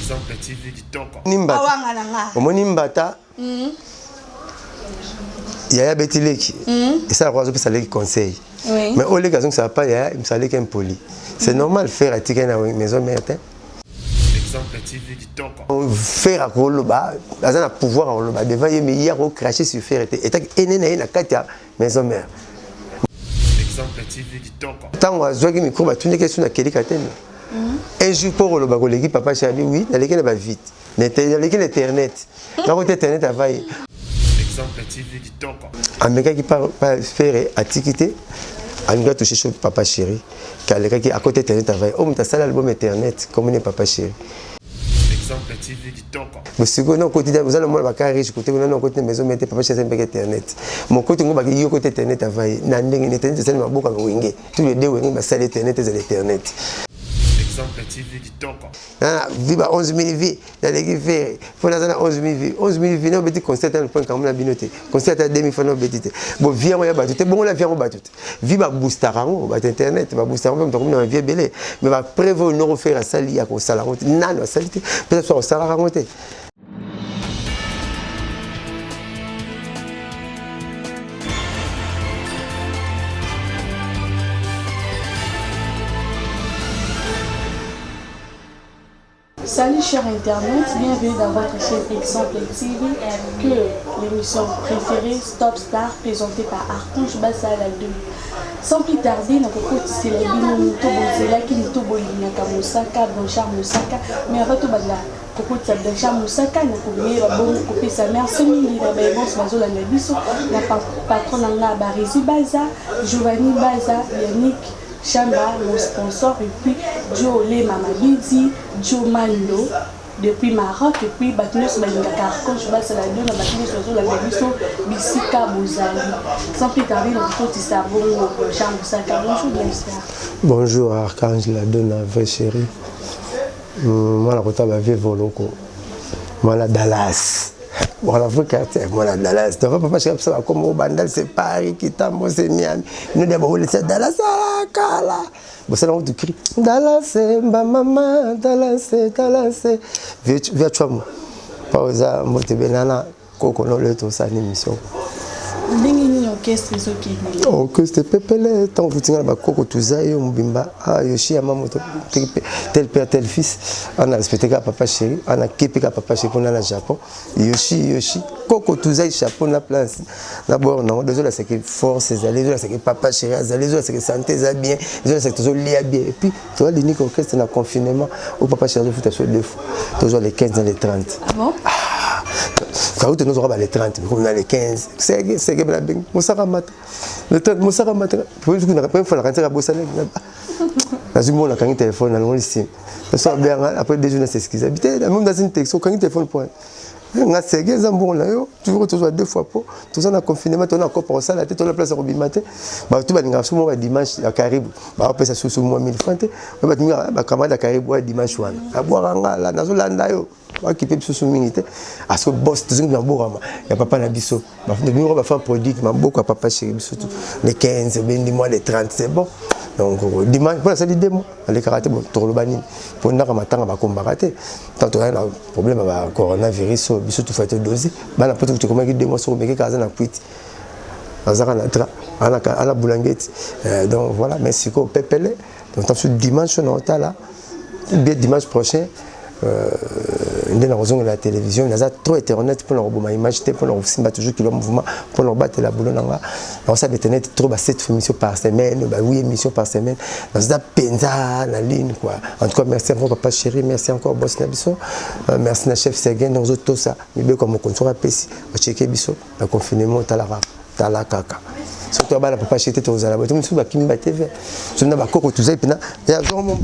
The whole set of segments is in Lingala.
Exemple TV kitoko. Omoni mbata mm. Yaya abeti leki mm. Esalaka azopesa leki conseil, mais oyo leki azongisaka pa yaya, emisa leki impoli, c'est normal. Ferre atikali na maison mère te. Exemple TV kitoko. Ferre akoloba, aza na pouvoir akoloba devant ye, mais ye akocrache sur Ferre te etaki ene na ye na kati ya maison mère. Exemple TV kitoko. Ntango azwaki micro, batundaki esu na kelika te un jour mpo koloba koleki papa Chabi. Oui, naleki na bavite, naleki na internet, nakota internet avai. Exemple TV kitoko. Amekaki pa Ferre, atiki te, alingi atouche so papa chéri ke alekaki, akota internet avai oyo moto asala album internet komoni papa chéri. Exemple TV kitoko. Bosikoyo na okoti, oza na mwana baka riche kote kuna, na okoti na maison mete papa chéri asali mpeke internet mokoti ngo baki yo kota internet avai na ndenge na internet esali maboka wenge, tous les deux wenge basali internet, ezala internet. Exemple TV kitoko. Vie ba 11 000 vues, naleki Ferre mpo naza na 11 000 vues. 11 000 vues, na obeti concert na point kamona bino te, concert ata 2000 fois na obeti te. Bo vues yango ya bato te, bongo na vues yango bato te, vues baboostaka yango, bato internet baboostaka yango mpe moto akomi na bavues ebele, mais bapreuve oyo noko Ferre asali ya kosala yango te, nano asali te mpe so akosalaka yango te. Salut chers internautes, bienvenue dans votre chaîne Exemple TV, que l'émission préférée Stop Star présentée par Archange Bassala 2. Sans plus tarder, nakokotisela bino moto bozelaki, moto bolingaka, Mosaka Blanchard Mosaka. Mais avant tobanda kokotisa Blanchard Mosaka, nakoyeba bongo kopesa merci mingi na baebonse bazolanda biso, na patron na nga Barezi Baza, Giovanni Baza, Yannick Chamba, mon sponsor, et puis Joe Lema Mabidi, Joe Mando depuis Maroc, et puis bato nyonso balingaka Archange basala dio na bato nyonso bazolanda biso bisika bozali. Sans plus tarder, nakokotisa bongo Blanchard Mosaka. Bonjour Blanchard. Bonjour Archange la donna, vraie chérie, mwana kota bavie voloko, mwana Dallas, mwana vrai quartier, mwana Dallas. Donc papa chéri biso bakoma Bandal, c'est Paris, Kitambo c'est Miami, bino dia baolesa Dallas alakala bosala ngo tukri Dallas mbamama Dallas Dallas via chwamu pa oza mbote benana koko no le tosala émission. Ndenge nini orchestre ezokende? Orchestre pepele, ntango totinga na bakoko toza yo mobimba. Ah, Yoshi ya mamoto, tel père tel fils, ana respecté kaka papa chéri, ana kepe kaka papa chéri mpona na Japon. Yoshi Yoshi koko tozai chapeau na place na bord nango, ezolasaki force ezali, ezolasaki papa chéri azali, ezolasaki santé eza bien, ezolasaki tozolia bien. Et puis toza l'unique orchestre na confinement oyo papa chéri azofuta so deux fois, tozwa le 15 na le 30. Ah bon? Kauti nozwaka ba le 30, komi na le 15, sege sege bena bengi Mosaka mata le 30, Mosaka mata première fois nakanisi kabosani, nazwi mbongo, nakangi telefone, nalongoli sim so abenganga après 2 jours na s'excuse abi te, même dans une texte okangi telefone point nga sege eza mbongo na yo, toujours tozwa deux fois po toza na confinement, toza na kopa kosala te, toza na place ya kobima te. Bato balingaka so moko ya dimanche ya karibu bakopesa susu mwa 1000 franc te, oyo bato mingi bacamarade ya karibu ya dimanche wana nabwaka ngala nazolanda yo, bakipe biso mingi te. Asko bos tozongi maboko ya papa na biso, bino bafan produit maboko ya papa chéri biso tu le 15 obendi moi le 30, c'est bon. Donc dimanche mpo nasali 2 mois alekaka te. Bon, tokoloba nini mpo ndaka matanga bakombaka te tant tozali na problème ya bacoronavirus oyo, biso tufa todose bana mpo tokomaki 2 mois soko omeki kaka aza na kwiti, azaka na tra ana bulangeti. Donc voilà, mais sikoyo pepele. Donc tanso dimanche oyo naotala bien, dimanche prochain nde nakozongela ya télévision. Naza trop internet mpona koboma image te, mpona kosimba toujours kilo mouvement, mpona kobatela boulot na nga. Nakosala internet trop, ba 7 émissions par semaine, ba 8 émissions par semaine, naza mpenza na ligne quoi. En tout cas merci encore papa chéri, merci encore boss na biso, merci na chef Seguin. Ndenge ozotosa mibeko ya mokonzi soki apesi ocheke biso na confinement, otalaka tala kaka surtout bana papa chéri te, tozala boye mosusu bakimi ba TV soki na bakoko tozali mpena ya zongo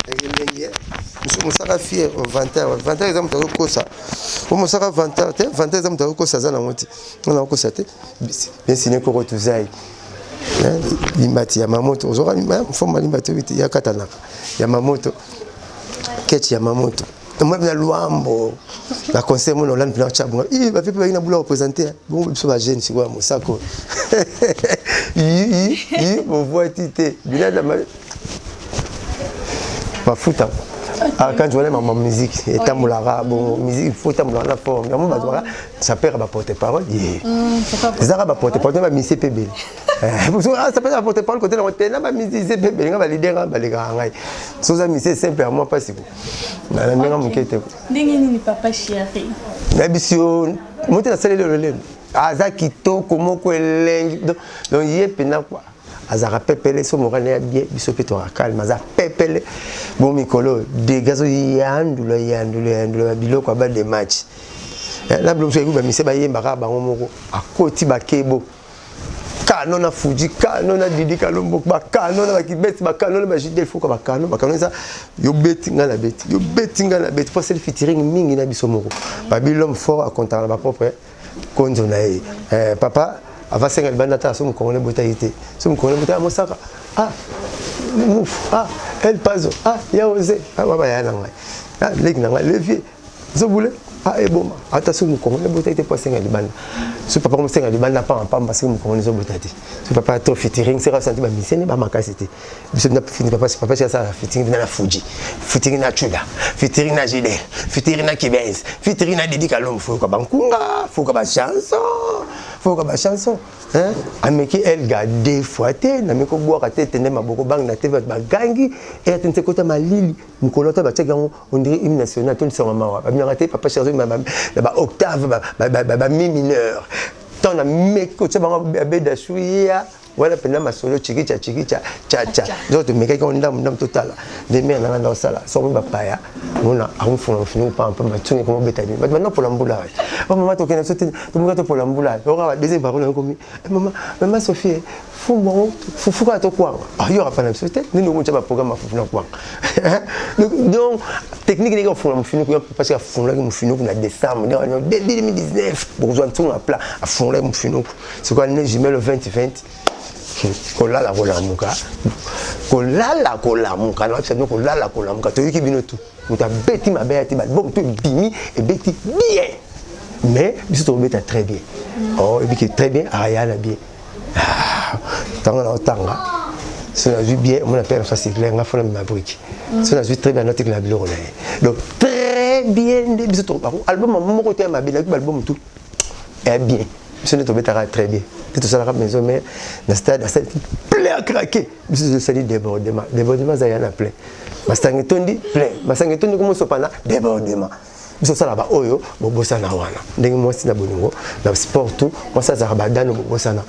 ndenge mosu. Mosaka fier vanter, vanter eza moto azokosa o mosaka vanter te, vanter eza moto azokosa, aza nango te, nga nakokosa te. Bien signé koko tozai limbati ya mamoto, ozoka foma limbati oyo ya katanaka ya mamoto, ketch ya mamoto na lwambo na conseil mona olandi mpena otya bongo i bape mpe bangi na bula représente bongo biso bajeune sikoyo ya mosako bovwati te bilada mafuta. Archange wana mama musique etambolaka bongo, musique faut etambolaka na forme yango. Bato baka sapeur ba porte parole ye, ezaka ba porte parole, ba musicien mpe ebele. Sapeur ba porte parole kote nango te, na ba musicien mpe ebele. Nga ba leader nga balekaka ngai, so oza musicien simple ya mwa mpasi ko na ndenge moke te. Ndenge nini, papa chéri? Nayebisi yo mote, nasaleli oyo lelo aza kitoko moko elengi. Donc ye mpena kua azalaka pepele, so mokani ya bien, biso mpe toka calme, aza pepele. Bon, mikolo dega azoyandula yandula yandula babiloko ya balle de match na biloko mosusu. Bamise bayembaka bango moko, akoti bakebo kano na Fuji, kano na Didi Kalombo, bakano na bakibeti, bakano na bajidel Fuka, bakano bakano eza yo beti ngai na beti, yo beti ngai na beti, po asali featuring mingi na biso moko. Babi l'homme fort akontaka na bapropre konzo na ye. Papa avasenga libanda tala so mokongole botaki te, so mokongole botaki mosaka, ah muf, ah El Pazo, ah ya Ose, ah baba ya na ngai, ah leki na ngai levier zobule, ah eboma ata soki mokongole botaki te, po asenga libanda. So papa komosenga libanda pamba pamba, soki mokongole ezobota te, so papa to featuring seka santi bamisene bamakasi te. Biso na fini papa, papa si asala featuring na Fuji, featuring na Chuda, featuring na Jide, featuring na Kibens, featuring na Didi Kalombo. Foyoka bankunga, foyoka bachanson, foyoka bachanson. Ameki Elga deux fois te, nameki kobwaka te, tende maboko bangi na te, bato bagangi ete nte kota malili mokolo ata batiaki yango, on dirait hymne national to lisango mawa babinaka te. Papa chéri na ba octave, ba mi mineur, ntango nameki kotia bango abeda suya wana mpenza masolo chikicha chikicha chacha nzoto, tomekaki yango ndambu ndambu. Totala nde mare nanga nda osala soki bapaya mona akomifunga mofinuku pampa batungi komobeta bino bato banda pola mbula. O mama, tokende so te, tomoka topola mbula oka ba deuxième parole yango komi: mama, mama Sophie, fumbu yango fufu kaka tokwanga yo akapa na biso te. Nini okomotya baprogramme ya fufu na kwanga? Donc technique ndenge afungola mofinuku yo, parce que afungolaki mofinuku na décembre 2019, bokozwa ntunga plat. Afungolaki mofinuku sikoyo année jumelle 2020, kolala kolamuka, kolala kolamuka na biso, kolala kolamuka. Toyoki bino tu, moto abeti mabe ya te, balbum to ebimi, ebeti bien, mais biso tokobeta très bien. Oh, ebiki très bien, aya na bien. Ntango na otanga so nazwi bien, omona père so asikle nga fona mema brique, so nazwi très bien, natikela biloko na ye. Donc très bien nde biso bango album moko te ya mabe, nayoki baalbum tout ya bien. Biso nde tobetaka très bien te, tosalaka maison mare na stade, asali plein à craquer. Biso tosali débordement, débordement azali ya na plein, masanga etondi plein, masanga etondi komosopana, débordement. Biso osala baoyo bobosana wana ndenge mwasi na bolingo na sport tout, mwasi azalaka badano bobosana.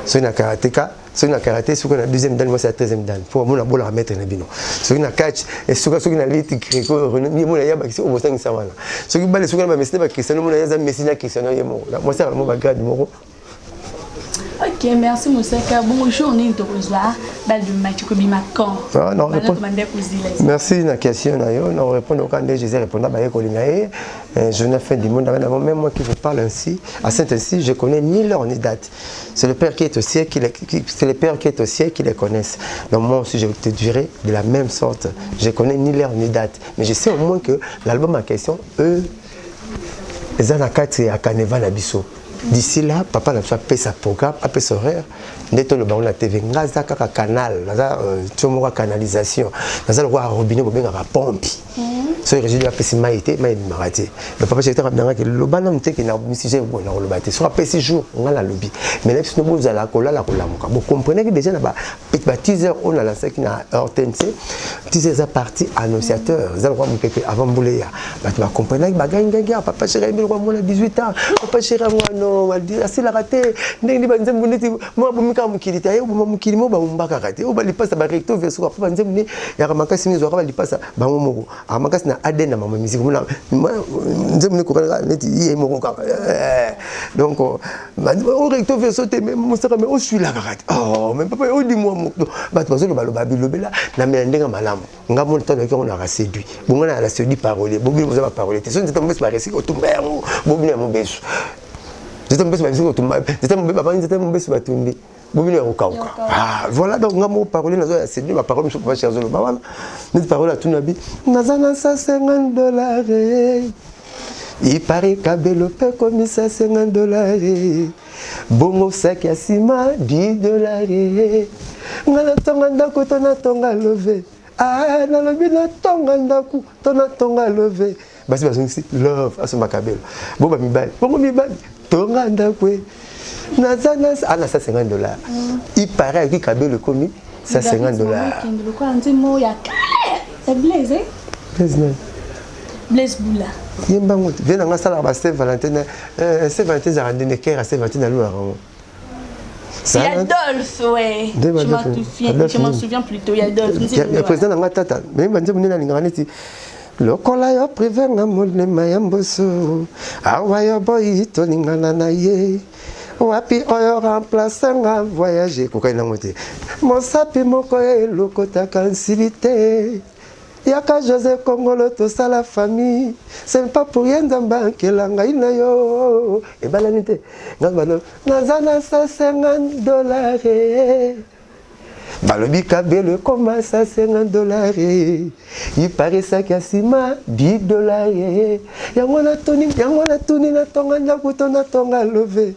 Soki na karateka, soki na karate, soki na deuxième dan, mwasi ya 13e dan, po bamona bolaka maître na bino. Soki na catch esuka, soki na lutte gréco, ye mona ya bakisi oyo bosangisa wana. Soki bale, soki na bamessi na bacristiano, mona ye aza Messi na Cristiano, ye moko mwasi akala mo bagrade moko. Ok, merci Mosaka. Bonjour, nini tokozwa balle de match kobima quand? Ah, non, merci na question na yo. Non, répondre au nde Jésus répondra bayekoli na ye journée fin du monde. Même moi qui vous parle ainsi à saint ainsi, je connais ni l'heure ni date. C'est le Père qui est au ciel qui les, c'est le Père qui est au ciel qui les connaisse. Donc moi aussi, je te dirai de la même sorte, je connais ni l'heure ni date, mais je sais au moins que l'album en question, eux, eza na kati ya canevas na biso. D'ici là, papa na biso apesa programme, apesa horaire, nde toloba ngo na TV. Nga aza kaka canal, naza tio moko ya canalisation, naza lokola robinet bobengaka pompe. Soki régie apesi mai te, mai ebimaka te. Donc papa secrétaire abengaki, loba nanu te ke na misije boye, na koloba te. Soki apesi jour, nga nalobi, mais na biso bozala kolala kolamuka. Bocomprenaki déjà na ba teaser oyo nalansaki na RTNC. Teaser eza parti annonciateur, eza lokola mopepe avant mbula eya. Bato bacomprenaki, bagangigangi: papa chéri ayembi lokola mwana 18 ans, papa chéri yango asilaka te. Ndenge nini banzembo neti mo abomi kaka mokili te, aye oboma mokili mo bamumba kaka te, oyo balipasa barecto verso po banzembo ne yaka makasi mingi, ezwaka balipasa bango moko aka makasi na ADN na mama musique, mona nzembo ne kokaka neti ye moko kaka. Donc o recto verso te, mais mosaka me oswila kaka te. Oh, mais papa odimwa moto, bato bazolobaloba bilobela na me na ndenge malamu. Nga mona ntango nayoki yango naka séduit bongo, na séduit parolier. Bobino boza baparolier te, so nzete mobesu baresiki kotumba yango, bobino ya mobesu, nzete mobesu baresiki kotumba, nzete mobesu bavandi, nzete mobesu batumbi, bobino ya kokauka. Ah voilà. Donc nga moko parolier nazo ya séduit baparole mosusu. Papa chéri azoloba wana neti parole atuni abi naza na 150 dollars, ipari kabelo mpe komisa 50 dollars, bongo saki ya nsima 10 dollars, nga natonga ndako to natonga love. Ah, nalobi natonga ndako to natonga love. Basi bazongisi love asomba kabelo. Bo ba mibali, bongo mibali tonga ndako e. Naza na ana 150 dollars. Il paraît que kabelo ekomi 150 dollars. Kende lokola nzembo ya kale. Ya Blaise, eh? Blaise nani? Blaise Bula. Ye mbango te. Vie na nga asalaka ba Saint Valentin na Saint Valentin ezalaka ndenge kere ya Saint Valentin nalulaka yango. C'est Adolphe, ouais. Je m'en souviens plutôt, il y a Adolphe. Ya président na nga tata, mais banzembo nde nalingaka neti lokola yo prive nga molema ya mboso awa yo boyi tolingana na ye wapi oyo remplace nga voyage ekokani nango te mosapi moko elokotaka nsili te Yaka Jose Kongolo tosala famille ce n'est pas pour rien Nzambe ankela ngai na yo ebalani te ngai bana naza na 150 dollars balobi kabelo ekoma 150 dollars iparisaki ya nsima 10 dollars yango natuni yango natuni natonga ndako to natonga love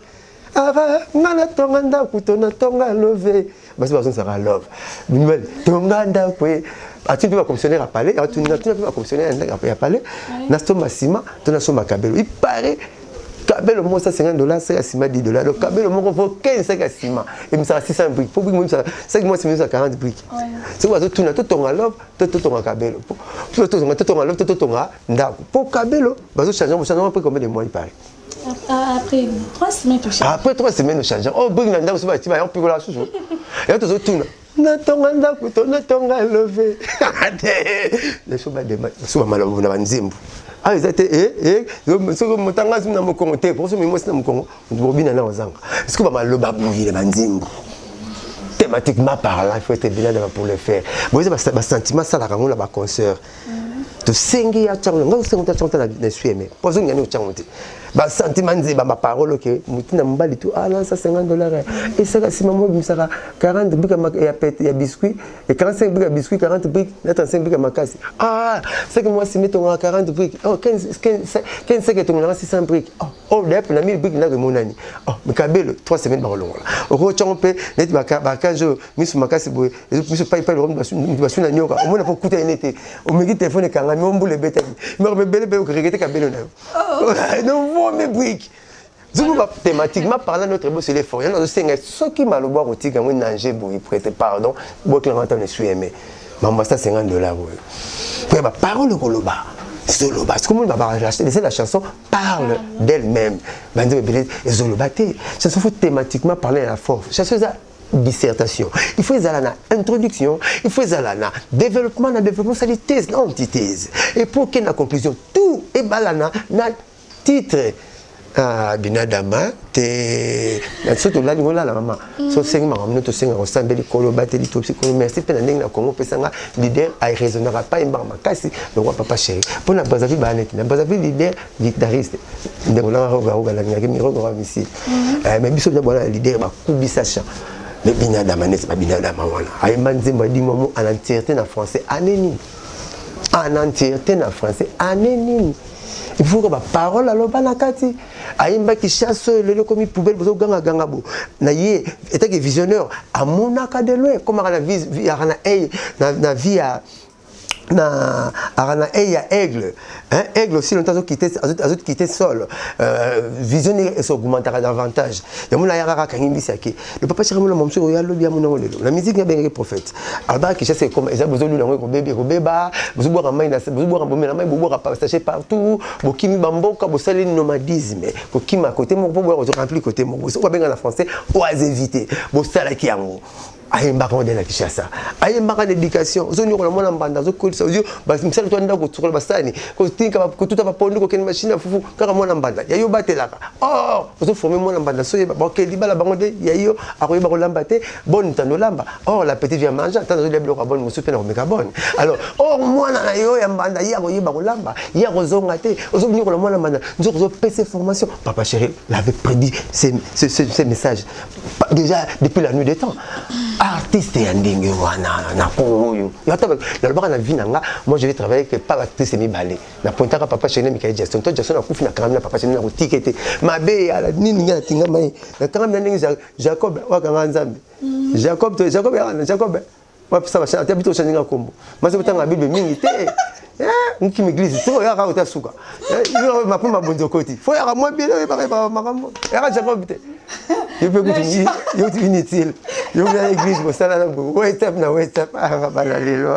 Aba nga na tonga ndaku to na tonga love basi bazongisaka love mibali tonga ndaku e atuni mpe bacommissionnaire ya palais atuni natuni mpe bacommissionnaire ya palais nasomba nsima to nasomba kabelo il paraît kabelo moko 150 dollars saki ya nsima 10 dollars donc kabelo moko fo 15 saki ya nsima emisaka 600 briques po brique momisaka saki moko nsima emisaka 40 briques soki bazotuna totonga love to totonga kabelo totonga love to totonga ndako po kabelo bazochange bochange mpe combien de mois il paraît Après 3 semaines tu changes. Après 3 semaines tu changes. Oh bring na ndako soba tiba yo pikola susu. Yo tozo tuna. Natonga ndako to natonga love. Te. Soba de soba malobo na banzembo. Ah eza te eh eh soki motanga na mokongo te pour soki mwasi na mokongo bobina na ozanga. Est-ce que ba maloba bouyi na banzembo. Thématiquement parlant, il faut être bien pour le faire. Bon, ba sentiment ça la rango na ba concert. Tosengi ya tiango ngai osengi ta tiango ta na esui eme po azongi nani otiango te basantima nzeba baparole oke motu na mobali tu ah na 150 dollar esaka nsima mo ebimisaka 40 brique ya pete ya biscuit e 45 brique ya biscuit 40 brique na 35 brique ya makasi ah seke mwasi metongaka 40 brique oh 15 15 seke etongolaka 600 brique oh Oh, d'ailleurs, na 1000 briques ndako emonani. Oh, mikabelo 3 semaines bakolongola. Okoki mpe neti bakanzi oyo miso makasi boye, miso pai pai basu na nyoka. Omona po kuta ene te. Omeki telefone ekangami, ombula ebetaki. Makambo ebele mpe okoregrete kabelo na yo. Oh. Donc, vaut mes briques. Zubu ba thématiquement parlant notre boss il est fort. Yana osenga soki maloba kotika ngo nanger boye prêtre pardon, bokela ngata ne suis aimé. Maman 150 dollars oyo. Po ba parole koloba. Ezoloba. Soki ba laisser la chanson parle d'elle-même banzembo ebele ezoloba te chanson faut thématiquement parler na force chanson eza dissertation il faut ezala na introduction il faut ezala na développement na développement osali thèse na antithèse et pour okende na conclusion tout ebalana na titre ah, binadama te soki tolali ngolala mama so osengi makambo nini tosengaka osambeli kolo obateli topsi kolo merci mpe na ndenge na kongo opesa nga leader airaisonnaka pa yembaka makasi lokwa papa chéri mpo na brazzaville baya neti na brazzaville leader guitariste ndeko nanga rogaroga nalingaki mirogo wa misile mhm. eh, mais biso bwana leader bakubisa chant mais binadama neti babinadama wana ayemba nzembo adimwa mo en entièreté na français année nini en entièreté na français année nini il faut que ba parole aloba na kati ayembaki chasse oyo lelo ekomi poubelle bozogangaganga bo na ye etaki visionnaire amonaka de loin ekomaka na vie yaka na eye na vie ya na aka na eye ya aigle hein, aigle aussi longtemps azoquitte azoquitte sol euh, vision ndenge esoaugmentaka davantage yango na yaka kaka akangi mbisi ake le papa chaka mona mosusu oyo alobi amona yango lelo na musique abengaki prophète alobaka Kinshasa ekoma eza bozolula yango ekobebi ekobeba bozobwaka mai na bozobwaka bomela mai bobwaka sachet partout bokimi bamboka bosali nomadisme kokima kote moko mpo boya kozorempli kote moko soki babenga na français oisivité bosalaki yango ayembaka ngo na Kinshasa ayembaka na éducation ozonyokola mwana mbanda azokolisa ozo misala to ndako kosukola basani kotinka kotuta bapondu kokende machine ya fufu kaka mwana mbanda ya yo batelaka or ozoforme mwana mbanda so yeba boke libala bango nde ya yo akoyeba kolamba te bonne ntando olamba or la petite via manger ata nazolia biloko ya bonne mosusu mpe nakomeka bonne alors or mwana na yo ya mbanda ye akoyeba kolamba ye akozonga te ozonyokola mwana mbanda nzoka ozopesa formation papa chéri l'avait prédit ce, ce, ce, ce message déjà depuis la nuit des temps artiste ya ndenge wana na Congo oyo ata nalobaka na vie na nga moi je vais travailler que pas artiste mibale na pointaka papa chéri na Michael Jackson to Jackson akufi na kangami na papa chéri na kotike te mabe ya nini nga natingama ye na kangami na ndenge Jacob wakanga nzambe Jacob to Jacob ya Jacob. Wapesa ba ata bito change nga kombo. Mase kotanga Bible mingi te. Eh, nkimi église to yaka ota suka. Eh, ma poma bonzo koti. Fo yaka moi bien oyebaka yebaka makambo. Yaka Jacob te. Yo pe kutu yo kutu inutile. Yo na église kosala na bo. Whatsapp na WhatsApp ah bana lelo.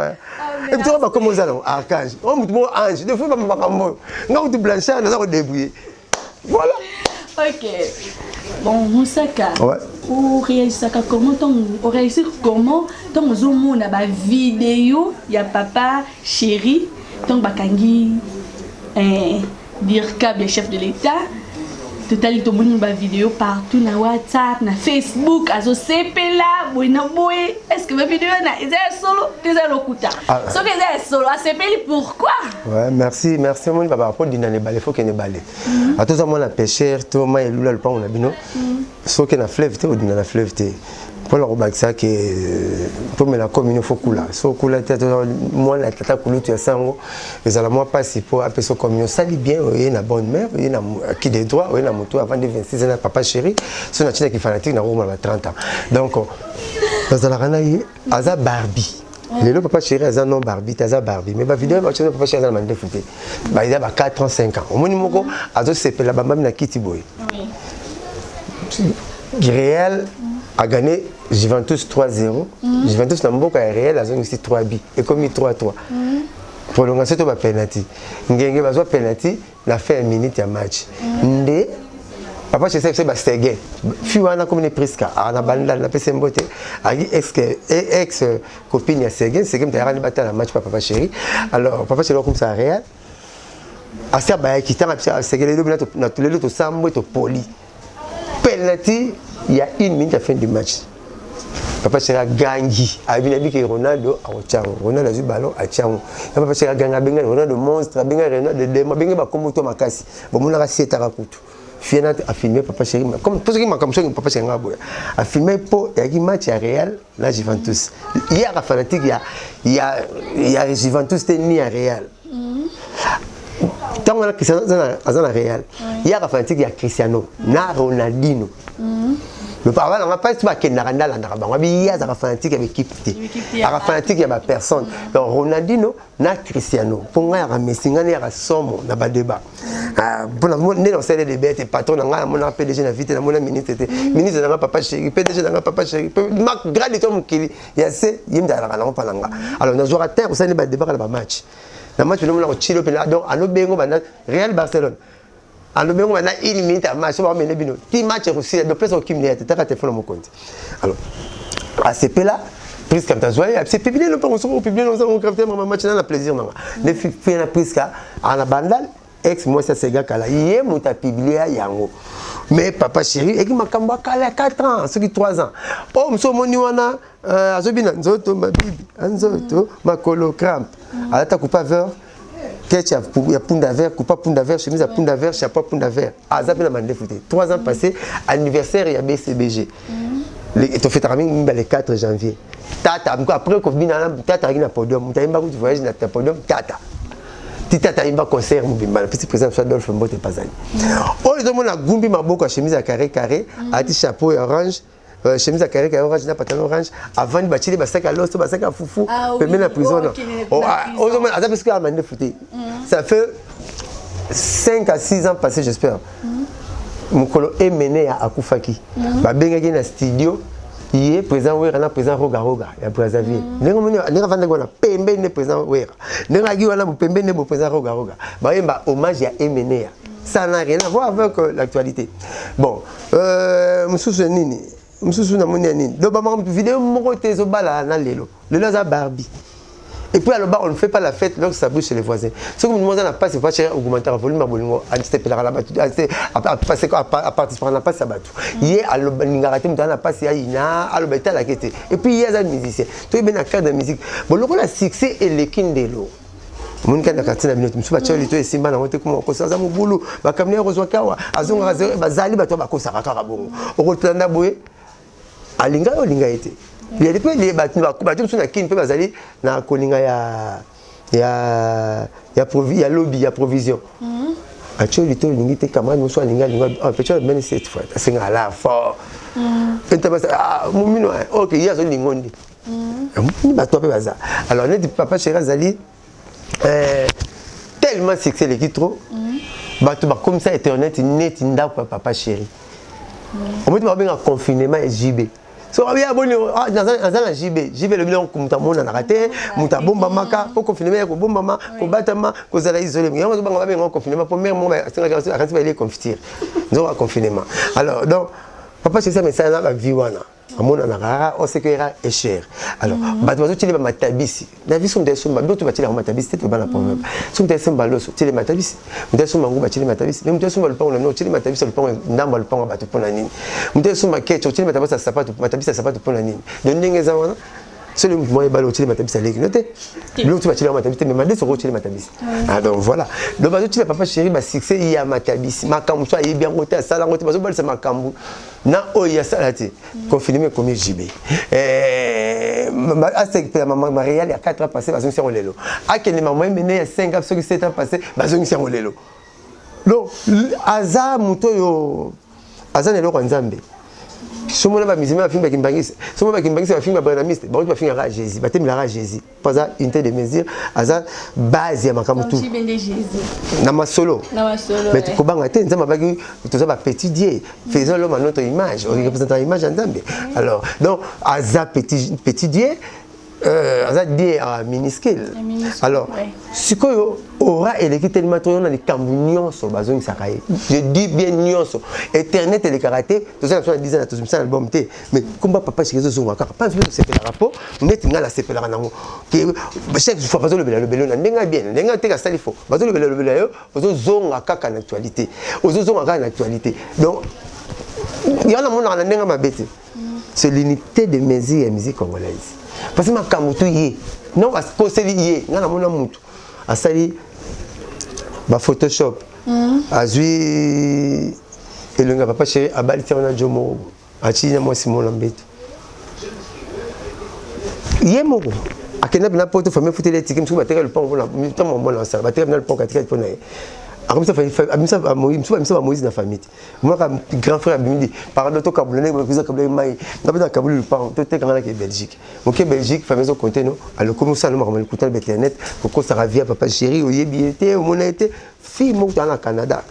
Et puis toi ba kombo zala archange. O mutu mo ange. Des fois ba makambo. Nga kutu Blanchard naza ko débrouiller. Voilà. Ok. Bon, Moussaka. Ouais. orealisaka comment ntango orealise comment ntango ozomona bavideo ya papa chéri ntango bakangi eh, dircab ya chef de l'état? Totali, tomoni bavideo partout na WhatsApp, na Facebook, azosepela boye na boye. Est ce que bavideo wana eza ya solo to eza ya lokuta? Ah. Soki eza ya solo, asepeli pourquoi? Ouais, merci, merci. Omoni baba po dinda na ebale, faut kende ebale. Ata oza mwana pêcheur to mai elula lopango na bino, soki na fleuve te, odinda na fleuve te. Mpona kobakisa ke tomela komino, fo kula. So okula te, toza mwana tata kulutu ya sango, ezala mwa mpasi mpo apesa komino. Osali bien, oye na bonne mère, oye na qui de droit, oye na motu avandi 26 ans na papa chéri. So natinaki fanatique nakokoma ba 30 ans, donc nazalaka na ye. Aza Barbie lelo. Papa chéri aza non Barbie te, aza Barbie. Mais bavideo batia, papa chéri aza na mandefu te. Baeza ba 4 ans, 5 ans. Omoni moko azosepela, bambami na kiti boye. Real a gagné Juventus 3-0. Juventus na mboka ya Real azongisi 3 bi, ekomi 3-3. Prolongation to bapenalty, ngenge bazwa penalty na fin ya minute ya match. Nde papa chez biso basege fi wana komi ne Priska na banda napesi mbote, aki ex copine ya Sege. Sege moto ayaka nde batala match pa papa chéri. Alors papa chéri akomisa Real asi abayaki ntango biso asege lelo na lelo tosambwe topoli penalty ya une minute à fin du match. Papa chéri agangi, ayebi nayebi ke Ronaldo akotia yango. Ronaldo azwi ballon, atia yango. Ya papa chéri agangi, abengani Ronaldo monstre, abengani Ronaldo demo, abengi bakombo to makasi. Bomonaka sietaka kutu fiena afilme papa chéri comme mpo soki makambo, soki papa chéri nga boya afilme mpo eyaki match ya Real na Juventus. Ye aka fanatique ya Juventus te ni ya Real. Ntango wana Cristiano aza na Real, ye aka fanatique ya Cristiano na Ronaldinho. Lopa nanga mpasi bakendaka nde alandaka bango. Abi ye azaka fanatique ya baéquipe te, aka fanatique ya bapersone. Donc Ronaldinho na Cristiano, mpo ngai yaka Messi, ngai nde yaka somo na badeba mpona nde na osala débat te. Patron na ngai namonaka PDG na vie te, namona ministre te. Ministre na ngai papa chéri, PDG na ngai papa chéri, grade to mokili ya se ye mutu azalaka nango mpa na nga. Alors nazwaka te kosala nde badébat kaka na bamatch, na match nomona kotilo mpena. Donc alobengo banda Real Barcelone, alobengo banda une minute ya match, so baomene bino ti match ekosila. Donc place okimile ya te, taka telefone mokonzi. Alors asepela Priska moto azwa ye, apesi publie no mpango. Soki opublie no te, mama match na na plaisir nanga nde fie na Priska ana bandal, ex mwasi asega kala, ye moto apublia yango. Mais papa chéri eki makambo akala ya 4 ans, soki 3 ans. Oyo mosu omoni wana azobina nzoto mabibi, nzoto makolo crampe, alata coupa vert, ketch ya punda vert, coupa punda vert, chemise ya punda vert, chapeau punda vert. Aza mpe na mandefu te. 3 ans passé, anniversaire ya BCBG, tofetaka mingi mibale 4 janvier. Tata après kobina, tata azalaki na podium, moto ayemba kutu voyage na podium. Tata ti tata ayemba concert mobimba na pesi président biso Adolphe Mbote Pazali. Oyo ezomona gumbi maboko ya chemise ya carré carré, alati chapeau ya orange, chemise ya carré carré orange na pantalon orange, avandi, batieli basaki ya loso, basaki ya fufu pembeni na prison. Ozomona aza mpe soki ya mandefu te. Ça fait 5 à 6 ans passé, j'espère. Mokolo emene ya akufaki, babengaki na studio ye président Wera na président Roga Roga ya Brazzaville. Ndenge omoni ndenge avandaki wana pembeni nde président Wera, ndenge aki wana pembeni nde bo président Roga Roga, bayemba hommage ya Emeneya. Ça n'a rien à voir avec l'actualité. Bon, mosusu ya nini, mosusu namoni ya nini. Donc bamaka video moko te ezobala na lelo. Lelo aza Barbie. Et puis aloba: on ne fait pas la fête lorsque ça bouge chez les voisins. Soki moto aza na mpasi, fa chéri augmentaka volume ya bolingo, asepelaka na bato, aparticipaka na mpasi ya bato. Ye alingaka te moto aza na mpasi ayina, aloba etalaki te. Et puis ye aza musicien, toyebi na cadre de musique. Bon, lokola succès eleki ndelo, omoni kaka na quartier na bino mosusu batia lito esimba nango te, kuma bakosa aza mobulu, bakambi ya kozwa kawa azongaka. Bazali bato bakosaka kaka bongo. Okotanda boye, alinga yo, olinga ye te. Yali mpe bato mosusu na Kini mpe bazali na kolinga ya lobi ya provision. Atie lito, olingi te. Camarade mosusu alingi, alingi petit mene cette fois asenga ala fort momino. Ok, ye azolingo nde. Omoni bato mpe baza. Alors neti papa chéri azali tellement succès eleki trop, bato bakomisa internet neti ndako ya papa chéri. Omoni babenga confinement ya JB. So ya boni, naza na JB. JB elobi nango moto amonanaka te, moto abombamaka, mpo confinement ya kobombama, kobatama, kozala isolé. Yango azobanga babenga confinement, mpo mare moko asengaki akanisi balie confiture, nzoka confinement. Alors donc papa chéri mesala na bavie wana amonanaka kaka osekera est cher. Alors bato bazotiele bamatabisi na vie. So moto esomba biloko to batielaka matabisi te, toba na proverbe. So moto esomba loso, tiele matabisi. Moto esomba nguba, tiele matabisi. Mais moto esomba lupango na bino, otiele matabisi ya lupango, ndambo ya lupango ya bato, mpo na nini? Moto esomba keche, otiele matabisi ya sapato, matabisi ya sapato, mpo na nini? Donc ndenge eza wana, soki moto moko ebale, otiele matabisi aleki no te. Biloko to batielaka matabisi te, mais madeso oko otiele matabisi. Ah, donc voilà, donc bazotiela papa chéri basuccès ya matabisi, makambo so ayebi yango te, asala yango te. Bazobalisa makambo na oyo asala te. Confinement ekomi JB, asepela mariage ya 4 ans passé, bazongisi yango lelo. Akende mama emene ya 5 ans, soki 7 ans passé, bazongisi yango lelo. Donc aza moto oyo aza na eloko ya Nzambe. Somona bamusulman bafingi bakimbangisi, somona bakimbangisi bafingi babranhamiste, bango bafingaka Jésus, batemelaka Jésus, mpo aza unité de mesure, aza base ya makambo tu na masolo. Mais kobanga te, Nzambe abaki toza bapetit dieu, faisons l'homme à notre image, représente image ya Nzambe. Alors donc aza petit dieu, aza dieu ya minuscule. Alors sikoyo aura eleki tellement toyo na likambo nyonso bazongisaka ye. Je dis bien nyonso. Internet elekaka te, toza na biso na 10 ans na tozomisa album te, mais komba papa chéri ezozonga kaka. Mpa biso tosepelaka, mpo neti ngai nasepelaka nango. Chaque fois bazolobela lobela na ndenge bien, ndenge te kasali fo bazolobela lobela yo, ozozonga kaka na actualité, ozozonga kaka na actualité. Donc yango namonaka na ndenge mabe te, c'est l'unité de mesure ya musique congolaise, parce que makambo tu ye non akoseli ye. Ngai namona mutu asali baphotoshop, azwi elongi ya papa chéri, abali ti wana jo moko, atii na mwasi moko na mbeto ye moko. Akenda mpena poto, famille efuteli etike mosuku, bateka lupango mpona ntango mwana asala, bateka mpena lupango katikati mpo na ye. Akomisa mosusu, bamisa bamoïse na famille te. Monaka grand frère abimi di pardon, tokabula ndenge bakuza kabula mai, nga mpe nakabuli lupango, totekanga nake Belgique. Moke Belgique, famille ezokonte no. Alokomi osala makambo likuta na bainternet, kokosaka via papa chéri, oyebi ye te, omona ye te. Fille moko toza na Canada,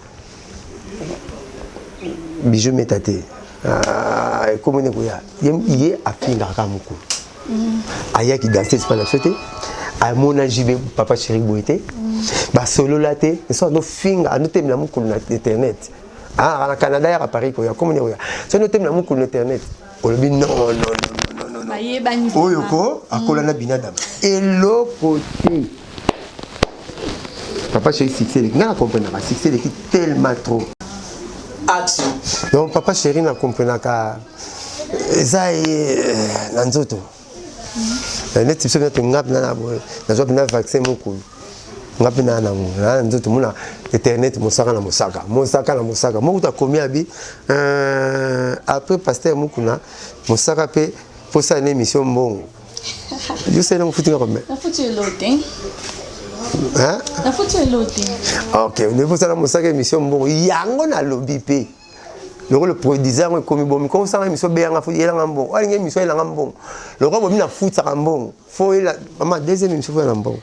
bijou meta te, ekomi nde koya ye afingaka kaka mokolo ayaki danse epa na biso te. Amona JB papa chéri boye te, basolola te, so anofinga, anotemela mokolo na internet. Ah, na Canada yaka Paris koya, komi nde koya, so anotemela mokolo na internet, olobi non, non, non, non, Bayebani. Oyo ko akola na binadam eloko te. Papa chéri succès eleki, ngai na comprenaka succès eleki tellement trop. Action. Donc papa chéri na comprenaka eza ye na nzoto neti biso mpena nga mpena nazwa mpena vaccin mokolo, nga mpe naa nango naa na nzoto. Mona internet, mosaka na mosaka, mosaka na mosaka moko takomi abi après pasteur Mokuna, mosaka mpe mposala na émission mbongo yosali nango futinga combien? Nafuti elo te. Nafuti elo te. Ok, ndefosala mosaka émission mbongo yango nalobi mpe lokola produiseur yango ekomi bomi kosala émission, beyanga yelanga mbongo, alingi émission yelanga mbongo, lokola bomi nafutisaka mbongo, fo yela mama deuxième émission, fo yela mbongo.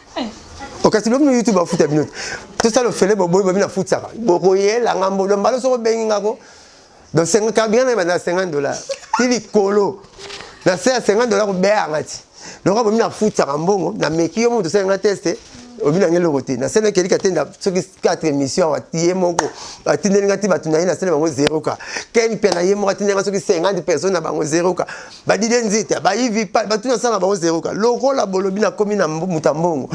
Okasi lobi na YouTube afuta bino te, tosala ofele boboyi, bobi nafutisaka, bokoyelanga mbongo mbala soko obengi ngako. Donc carburant na ye banda 50 $ ti likolo na se ya 50 $ kobeyanga ti lokola bomi nafutisaka mbongo. Nameki yo moto osalinga test, obi nanga eloko te. Nasala kelika te soki 4 émission awa, ye moko atindeli nga ti bato na ye, nasala bango zéro ka ken mpe na ye moko atindeli nga soki 50 personnes na bango zéro ka badide nzita bayivi bato nasala na bango zéro ka. Lokola bolobi nakomi na moto ya mbongo,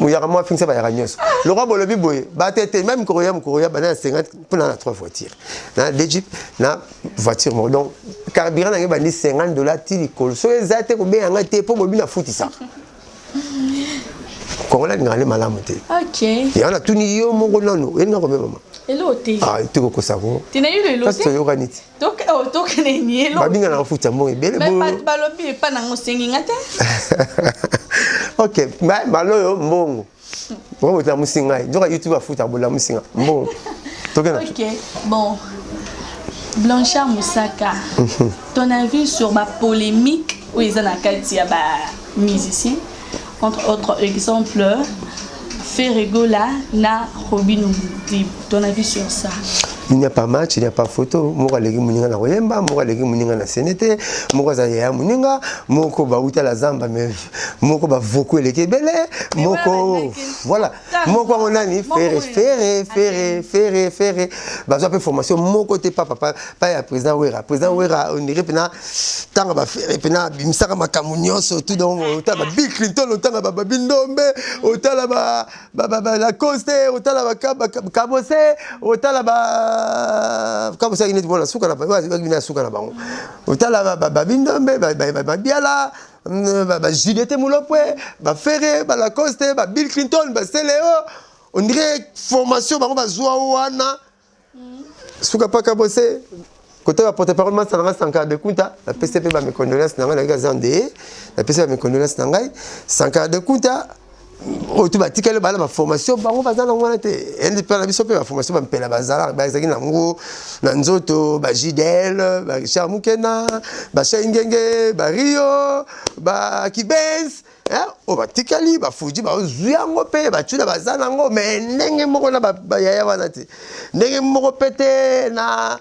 moyaka mwa afingisa bayaka nyonso. Lokola bolobi boye bato ete même koroya mokoroya banda na 50 mpona na 3 voiture na deux jeep na voiture moko. Donc carburant nange bandi 50 $ ti likolo. Soki eza te, kobenganga te, mpo bolobi nafutisaka. Kongola alingaka nde malamu te. Yango natuni yo moko nano, oyelinga combien, mama? Elo te. Te kokosako. Tina yo elo kasi te. Toyokani ti. Tokende ni elo. Babinga na futa mbongo ebele. Mais bato balobi epa nango osengi nga te. Ok, baloyo mbongo bongo botela ngai nzoka YouTube afuta, bola musinga mbongo tokenda. Ok, bon. Blanchard Mosaka, ton avis sur ba polémique oyo eza na kati ya ba musiciens, entre autres exemple Ferre Gola na Robino Mundibu, ton avis sur ça? Il n'y a pas match, il n'y a pas photo. Moko aleki moninga na koyemba, moko aleki moninga na sene te, moko aza yaya moninga, moko bauta la zamba mais moko bavoko eleki ebele, moko voilà. Moko yango nani? Ferre, Ferre, Ferre, Ferre, Ferre. Bazwa mpe formation moko te pa papa pa ya président Wera. Président Wera on dirait pena tanga ba Ferre pena abimisaka makambo nyonso tout, donc otala ba Bill Clinton, otala ba Babi Ndombe, otala ba ba Lacoste, otala ba Kabose, otala ba Kabose aki neti mwana suka na na suka na bango, otala ba Babi Ndombe, ba Biala, ba Juliette Mulopwe, ba Ferre, ba Lacoste, ba Bill Clinton, ba Celeo. On dirait formation bango bazwa wana suka pa Kabose. Kote ba porte parole masala nga Sankara de Kunta, napesi mpe ba mes condoléances na ngai, nayaki aza nde napesi ba mes condoléances na ngai. Sankara de Kunta oyo tu batikali bala baformation bango baza nango wana te. Ende mpe na biso mpe baformation bampela bazala bazalaki nango na nzoto, bajidel, barichard Mukena, bashai Ngenge, bario, bakibens oyo batikali bafuji bazwi yango mpe bacula baza nango, mais ndenge moko na bayaya wana te, ndenge moko mpe te na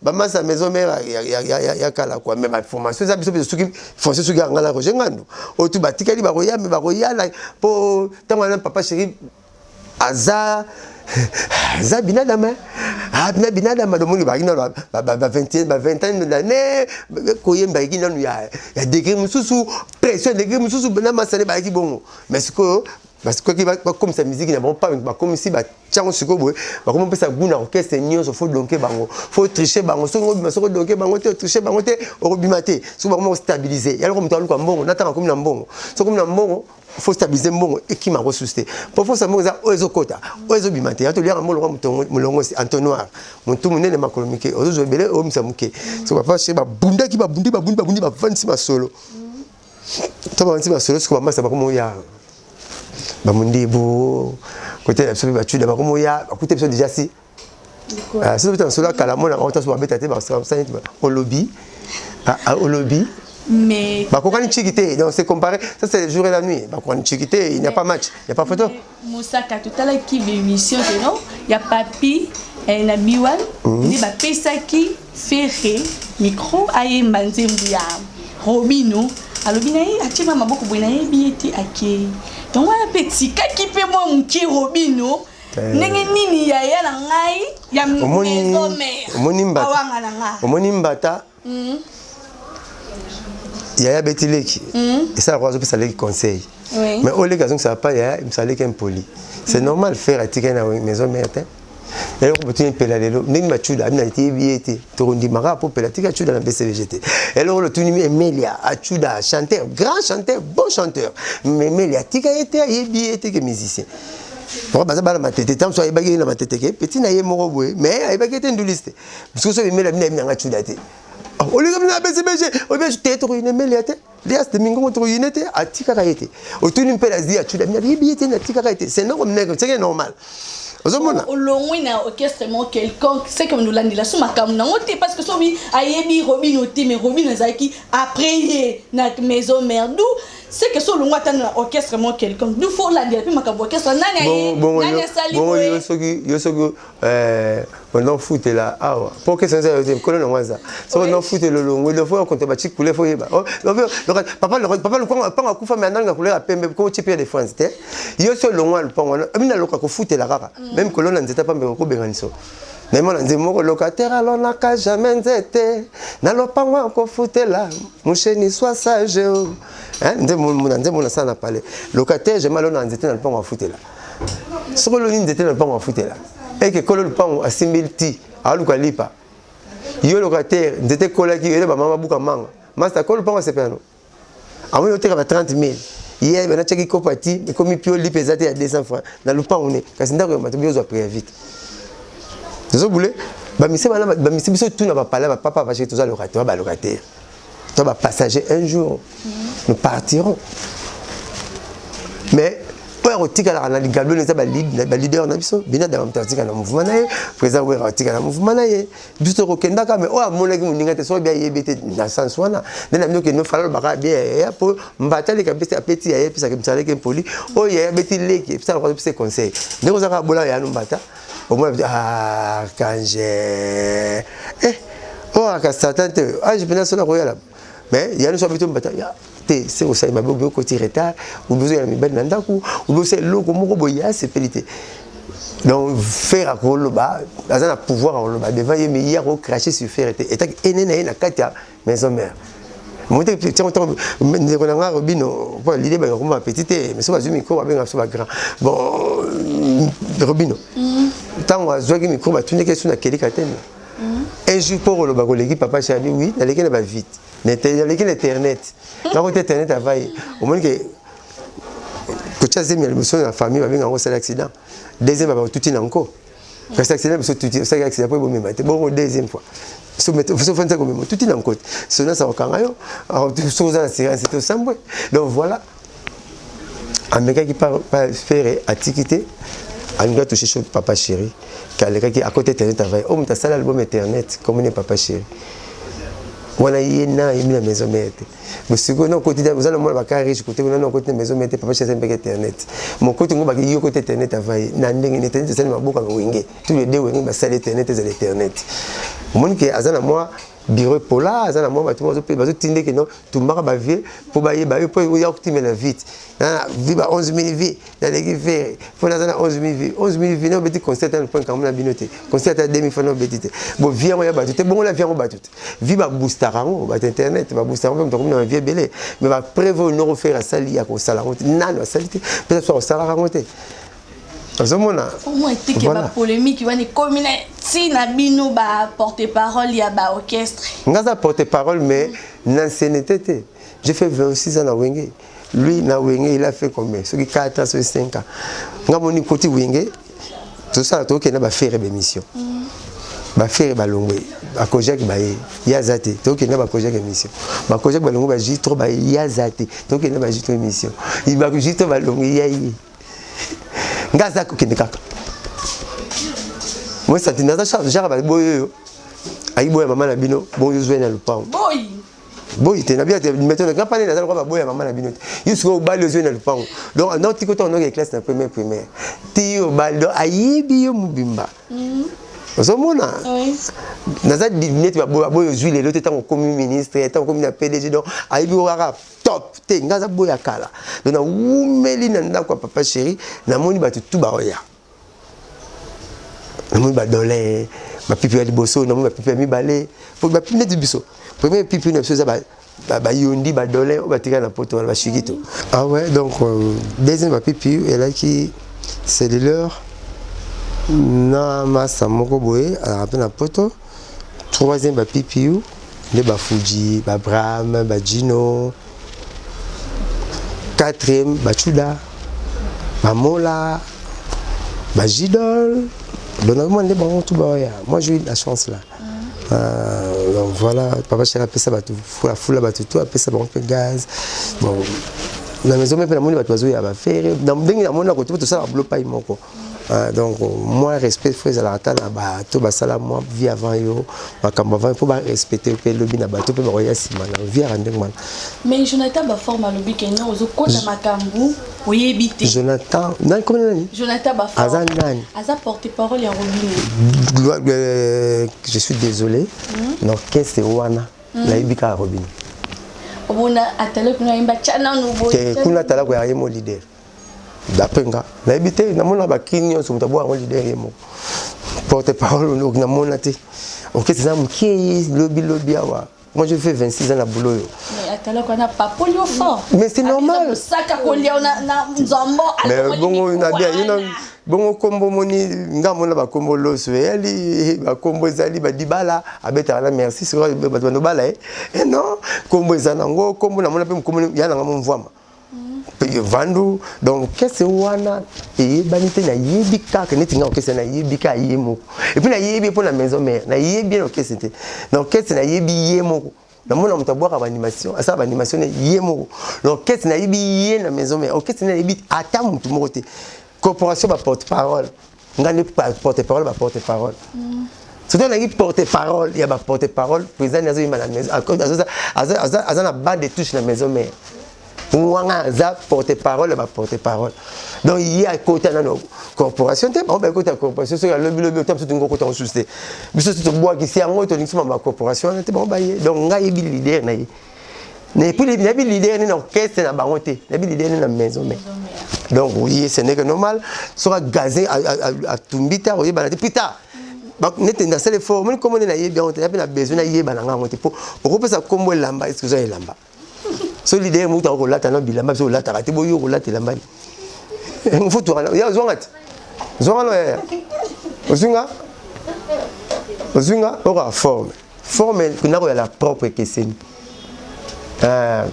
bamasa ya maison mère ya kala quoi. Mais baformation eza biso mpe soki formation soki yanga na Roger Ngandu oyo tu batikali bakoya, me bakoya mpo ntango wana papa chéri aza binadama, bina binadama. Domoni bazalaki nano ba vingtaine d'année, koyemba eki nanu ya degré mosusu, pression ya degré mosusu na masane bayaki bongo. Mais sikoyo basikoki bakomisa musique na bango pa bakomisi batiango. Sikoyo boye bakomi opesa goût na orchestre nyonso. Faut donke bango, faut tricher bango. Soki obima, soki odonke bango te, otriche bango te, okobima te. Soki bakomi kostabilize yaloko, moto aluka mbongo na ntango akomi na mbongo. Soki okomi na mbongo, faut stabiliser mbongo, ekima kosusu te, po force mbongo eza oyo ezokota, oyo ezobima te. Ya toliaka mbongo lokwa molongo entonnoir, motu monene, makolo mike, ozozwa ebele, oyomisa moke. So papa chéri babundaki, babundi, babundi, babundi, bavandisi masolo to bavandisi masolo. Siko bamasa bakomi oya, bamondibu kote na biso mpe bacuda bakomi oya, bakuta biso déjà si soki beta masolo ya kala, mona bango taso babeta te, basala neti olobi olobi. Mais bakokani chiki te, donc c'est comparé, ça c'est le jour et la nuit. Bakokani chiki te, il n'y a pas match, il n'y a pas photo. Mosaka, totalaki bémission keno ya papi na biwan nde bapesaki Ferre micro ayemba nzembo ya Robino. Alobi na ye, atie ma maboko boye, nayebi ye te, akei. Yango wana mpe tikaki mpe mwa moke Robino ndenge nini yaya na ngai ya maison mère awanga na ngai. Omoni mbata yaya beti leki, esalaka azopesa leki conseil, mais oyo leki azongisaka pa yaya misala leki impoli, c'est normal. Ferre atikali na maison mère te. Eloko botuni mpela lelo ndenge bacuda abina yebi ye te, tokondimaka po mpela tika cuda na BCBG te. Eloko lotuni Emelia acuda, chanteur, grand chanteur, bon chanteur, mais Emelia atika ye te, ayebi ye te ke musicien. Poko baza bana matete, ntango so ayebaki ye na matete ke petit na ye moko boye, mais ayebaki ye te ndulisi te. Soki so Emelia bina yebi nanga cuda te, olinga bina BCBG oyebi te, tokoyina Emelia te, lias de mingongo tokoyine te, atikaka ye te. Otuni mpe nazi acuda bina yebi ye te, natikaka ye te, c'est normal, c'est normal, ozomona. Olongwi na orchestre moko quelconque, c'est que nolandela so makambo nango te, parce que soki ayebi Robino te, mais Robino azalaki après ye na maison mère, d'où c'est que so olongwa ata na orchestre moko quelconque, du faut olandela mpe makambo orchestre, nani aye, nani asali. Bongo yo soki yo soki onda ofutela awa mpo orchestre eza yo te, nkolo nango aza. Soki onda ofutela, olongwe, il faut okonte batie couleur, faut oyeba papa lupango akufa, me andalinga couleur ya pembe ko tie pierre de France te. Yo so olongwa lupango wana, bina loka kofutela kaka même kolona nzete pambe kobenganiso na nzembo moko: locataire alonaka jamais nzete na lopango akofutela. Musheni, sois sage. Nzembo na nzembo nasala na palais: locataire jamais alona nzete na lopango afutela. Soki oloni nzete na lopango afutela, eke kolo lopango asimbi ti aluka lipa. Yo locataire, nzete ekolaki ele bamama babuka manga, master kolo lopango asepela no amoni oteka ba 30 000 ye banatiaki kopo ati ekomi pio lipa eza te ya 200 francs na lopango ne, kasi ndako ya bato biozwa préavis te. Tozobule bamise bana bamise biso tuna bapala bapapa bacheki, toza locataire, balocataire to bapassager. Un jour nous partirons, mais Oyo akotikalaka na ligablo eza baleader na biso. Bina dama moto atika na mouvement na ye, président Wera atika na mouvement na ye. Biso tokokendaka, mais oyo amonaki moninga te, soki ayebi te na sens wana nde na bino kende fala lobaka bien yaya, mpo mbata aleka apesi apeti yaya, epesaka misalaki mpoli oyo yaya abeti leki, epesaka apesa conseil ndenge ozaka bola ya no mbata omona archange eh oyo aka satan te age mpena sona koyala. Mais ya nyonso abeti mbata ya te, se osali mabe, obi okoti retard, obi ozoyala mibali na ndako, obi osali eloko moko boye, asepeli te. Donc Ferre akoloba, aza na pouvoir akoloba devant ye, mais ye akocrache sur Ferre te etaki ene na ye na kati ya maison mère. Mote tiango ntango ndeko na nga Robino, mpo lide banga koma petit te, mais soki azwi micro babenga biso bagrand. Bon, Robino ntango azwaki micro, batundaki esu na kelika te. Un jour mpo koloba koleki papa Chabi, oui, naleki na bavite, naleki na internet, nakoti internet avai. Omoni ke kotia zemi ya liboso na famille, babenga yango osali accident. Deuxième, baba tuti na nko, kasi accident biso tuti, osali accident mpo ebomema te. Bongo deuxième fois sofandisa komema tuti na nko te, sonasa kokanga yo soki oza na assurance te, osambwe. Donc voilà, amekaki Ferre, atiki te, alingi atouche cho papa chéri ke alekaki akoti internet avai. Oyo moto asala album internet komoni papa chéri wana, ye na ayembi na maison mère te. Bosikoyo na okoti, oza na mwana baka riche kote kuna, na okoti na maison mère te. Papa chéri asali internet, mokoti ngo baki yo koti internet avai na ndenge na internet esali maboko ya Wenge. Tous les deux Wenge basali internet, ezala internet. Omoni ke aza na mwa bureau epola, aza na mwa bato bazotindeke no tumbaka bavie mpo bayeba yo, mpo oya kotimela vite vi ba 11 000 vues. Naleki Ferre mpo naza na 11 000 vues. 11 000 vues na obeti concert na point kambo na bino te, concert ata 2000 fois na obeti te. Bo vues yango ya bato te, bongo na vues yango bato te, vues baboostaka yango bato internet, baboostaka yango mpe moto akomi na bavues ebele. Mais bapreuve oyo noko Ferre asali ya kosala yango te, nano asali te mpe so akosalaka yango te, ozomona. Omoi etike bapolémique wana ekomi na ntina bino baporte parole ya baorchestre. Nga aza porte parole, mais na ancienneté te. J'ai fait 26 ans na Wenge. Lui na Wenge, il a fait combien? Soki 4 ans, soki 5 ans. Nga moni koti Wenge, tosala, tokende baFerre bémission, baFerre balongwe, bakojaki baye, ye aza te. Tokende bakojaki émission, bakojaki balongwe, ba J3 baye, ye aza te. Tokende ba J3 émission, ba J3 balongwe, ye ye. Nga aza kokende kaka moi santi naza genre baboyi oyo ayi boya mama na bino, bongo ozwa na lupango. Boyi. Boyi te, nabi te meto nga pane naza lokola baboya mama na bino te. Yo sikoyo obali, ozwi na lupango, donc non, tiko ntango noki classe na première primaire ti yo obali, donc ayebi yo mobimba, ozomona. Naza neti baboyi ozwi lelo te, ntango okomi ministre, ntango okomi na PDG, donc ayebi yo kaka top te. Nga aza boya kala, donc nawumeli na ndako ya papa chéri, namoni bato tu baoya, namoni badole bapipi ya liboso, namoni bapipi ya mibale, po bapipi neti biso premier pipi na biso eza bayondi, badole oyo batikali na poto wana, bashikito. Ah ouais, donc deuxième bapipi elaki cellulaire na masa moko boye alaka mpe na poto. Troisième bapipi nde bafuji, babram, bajino. Quatrième bachuda, bamola, bajidol. Donc namona nde bango tu baoya. Moi, j'ai eu la chance là. Donc voilà, papa chéri apesa bato fula, bato to apesa bango mpe gaz. Bon, na maison mpe namoni bato bazoya baFerre na ndenge namoni na kote tosala bulo pai moko. Donc moi, respect fo ezalaka ata na bato basala mwa vie avant yo, makambo avant, mpo barespecte mpe elobi na bato mpe bakoya nsima na vie yaka ndenge wana. Mais Jonathan Baforme alobi kende ozokota makambo oyebi te. Jonathan nani? Komona nani? Jonathan Baforme. Aza nani? Aza porte parole ya Robino. Je suis désolé, na orchestre wana nayebi kaka Robino. Obona atala kuna yemba tya nanu boye. Te, kuna tala koyaka ye mo leader. D'après nga, nayebi te, namona bakri nyonso, moto aboya yango leader ye moko porte parole, namona te. Orchestre eza moke, lobi lobi awa. Moi, je fais 26 ans na boulot oyo. Mais atalaka wana papoli yo fort. Mais c'est normal. Saka kolia na nzombo. Mais bongo na bien yo na bongo kombo moni nga mona bakombo loso eyali, bakombo ezali badibala abetaka na merci sikoyo bato bandobala ye. Eh non, kombo eza nango, kombo namona mpe kombo ya nanga momvwama vandu. Donc kese wana eyebani te, nayebi kaka neti nga orchestre nayebi kaka ye moko, et puis nayebi mpo na maison mère, nayebi ye na orchestre te, na orchestre nayebi ye moko. Namona moto abwaka baanimation, asala baanimation ne ye moko. L'orchestre nayebi ye na maison mère, orchestre nayebi ata motu moko te. Corporation ba porte parole, nga nde porte parole ba porte parole. Surtout nazalaki porte parole ya ba porte parole, président azoyemba na maison, aza na bande de touche na maison mère. Wanga aza porte parole ya ba porte parole. Donc ye akota nano corporation te, bango bakota corporation soki alobi lobi ota biso tolingi kokota mosusu te. Biso soki tobwakisi yango tolingi soma ba corporation wana te, bango baye. Donc ngai yebi leader na ye. Et puis nayebi leader ni na orchestre na bango te, nayebi leader ni na maison mère. Donc oui, ce n'est que normal. Soki agaze atumbi te akoyebana te plus tard. Nete nasala effort, omoni kombo nde nayebi yango te, nayebi na besoin nayeba na nga yango te, po okopesa kombo elamba, est-ce que oza elamba? So leader moto akolata na bilamba biso olataka te, boyo kolata elamba ni faut toka ya zwanga te, zwanga no yaya ozinga ozinga oka forme forme nako ya la propre ekeseni.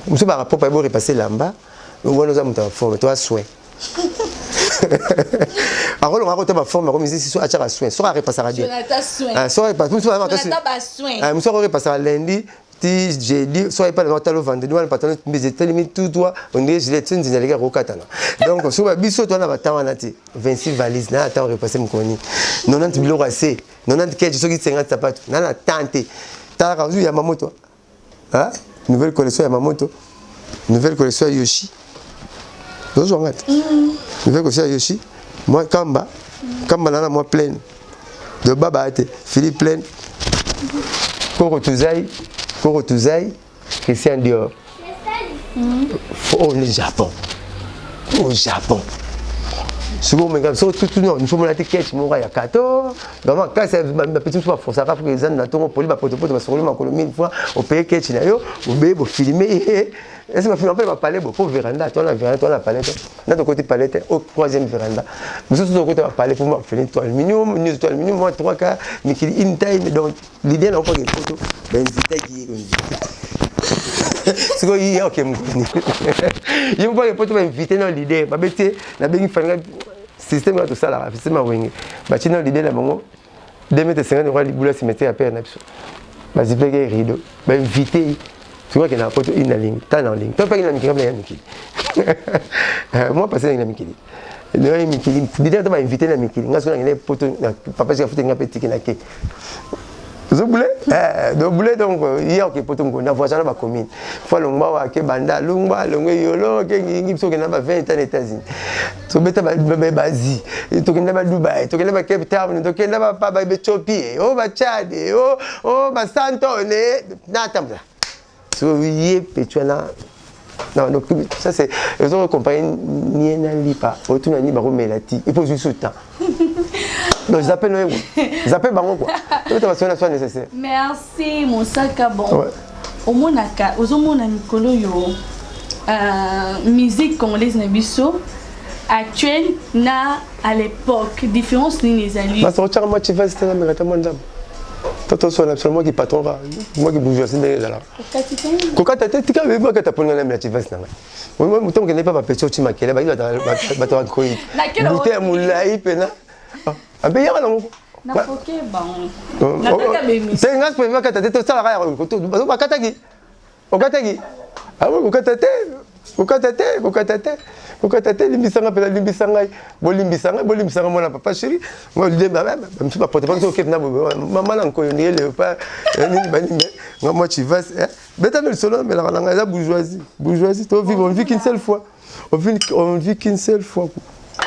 Mosusu baka propre bo repasser elamba wana, oza moto ya forme to soin akolonga akota baforme akomisi so atiaka soin, soki arepasaka bien, mosusu akorepasaka lundi ti jeudi, soki epai na talo vendredi wana patron mbisi etelemi tout droit, on dirait gilet so nzinzi aleki akokatana. Donc soki biso towana batan wana te, 26 valise na ata orepasse mokoni 90 biloko ya se 90 keji soki 50 sapato na na tan te. Talaka ozwi ya mamoto, nouvelle collection ya mamoto, nouvelle collection ya Yoshi, ozwanga te, nouvelle collection ya Yoshi, mwa kamba kamba nana mwa pleine de baba te, Philippe pleine koko tuzai koko tuzai Christian Dior. Oh, le Japon, au Japon sikoyo omenga soki tutu non, somona te ketch moko ya kato vraiment kasi bapeti mosusu baforçaka fo eza na ntongo poli bapotopoto basokoli makolo mille fois, opeye ketch na yo, obeye bofilme ye ese bafilme mpe bapale bo po véranda to na véranda to na palais te, na tokoti palais te, au troisième véranda mosusu tokota bapalais po bafilme to aluminium nyonso to aluminium mwa trois quarts mikili in time. Donc l'idée na okoki poto bainvitaki ye koinvite sikoyo ye oke mokoni ye mpo poto bainvite na leader babeti nabengi faninga système wana tosalaka système ya wenge batie na leader na bango 2 mètre 50 roi libula cimetière ya père na biso, bazipeke rideau, bainvite sikoyo akende na poto ina lingi ta na lingi to mpe na mikili ya mikili moi passé na mikili mikili leader to bainvite na mikili nga soki nakende poto papa sika futi nga mpe tiki na ke ozobule dobule. Donc ye oke poto moko na voyage na bacommune fo alongwa awa ake banda alongwa alongwe yolo ake ngingi biso okenda ba 20 ans na États-Unis, tobeta bazi, tokenda ba Dubai, tokenda ba Cape Town, tokenda baethiopie o bachad o basantone na tambola. So ye petu wana non, donc ça c'est ezo comparer nie na lipa otuna ni bakomela ti et puis ozwi su temps, donc zappe no zappe bango quoi, tobeta basona soit nécessaire. Merci Mosaka. Bon, ouais. Omonaka ozomona mikolo oyo musique congolaise na biso actuelle na à l'époque, différence nini ezali? Otyaka mwa chivasi te, nameka ta mwa nzambe to toswana biso mwaki patron ka mwaki bourgeoisie ndenge ezalaka kokata te, tika bakata mponinga namela chivasi na ngai moto mokende mpe bapesi oti makele baki bato bakoyi bute ya molai mpena abe yaka nango te nga mpe bakata te, tosalaka ya bakataki okataki kokata te, kokata te, kokata te, kokata te. Limbisanga mpena, limbisa ngai, bolimbisa ngai, bolimbisa ngai mwana papa chéri misu baporte pa soki na mama na nkoyo ndenge léopard nini banini nga mwa chivas beta no lisolo namelaka na ngai eza bourgeoisie, bourgeoisie to vivre, on vit qu'une seule fois, on vit qu'une seule fois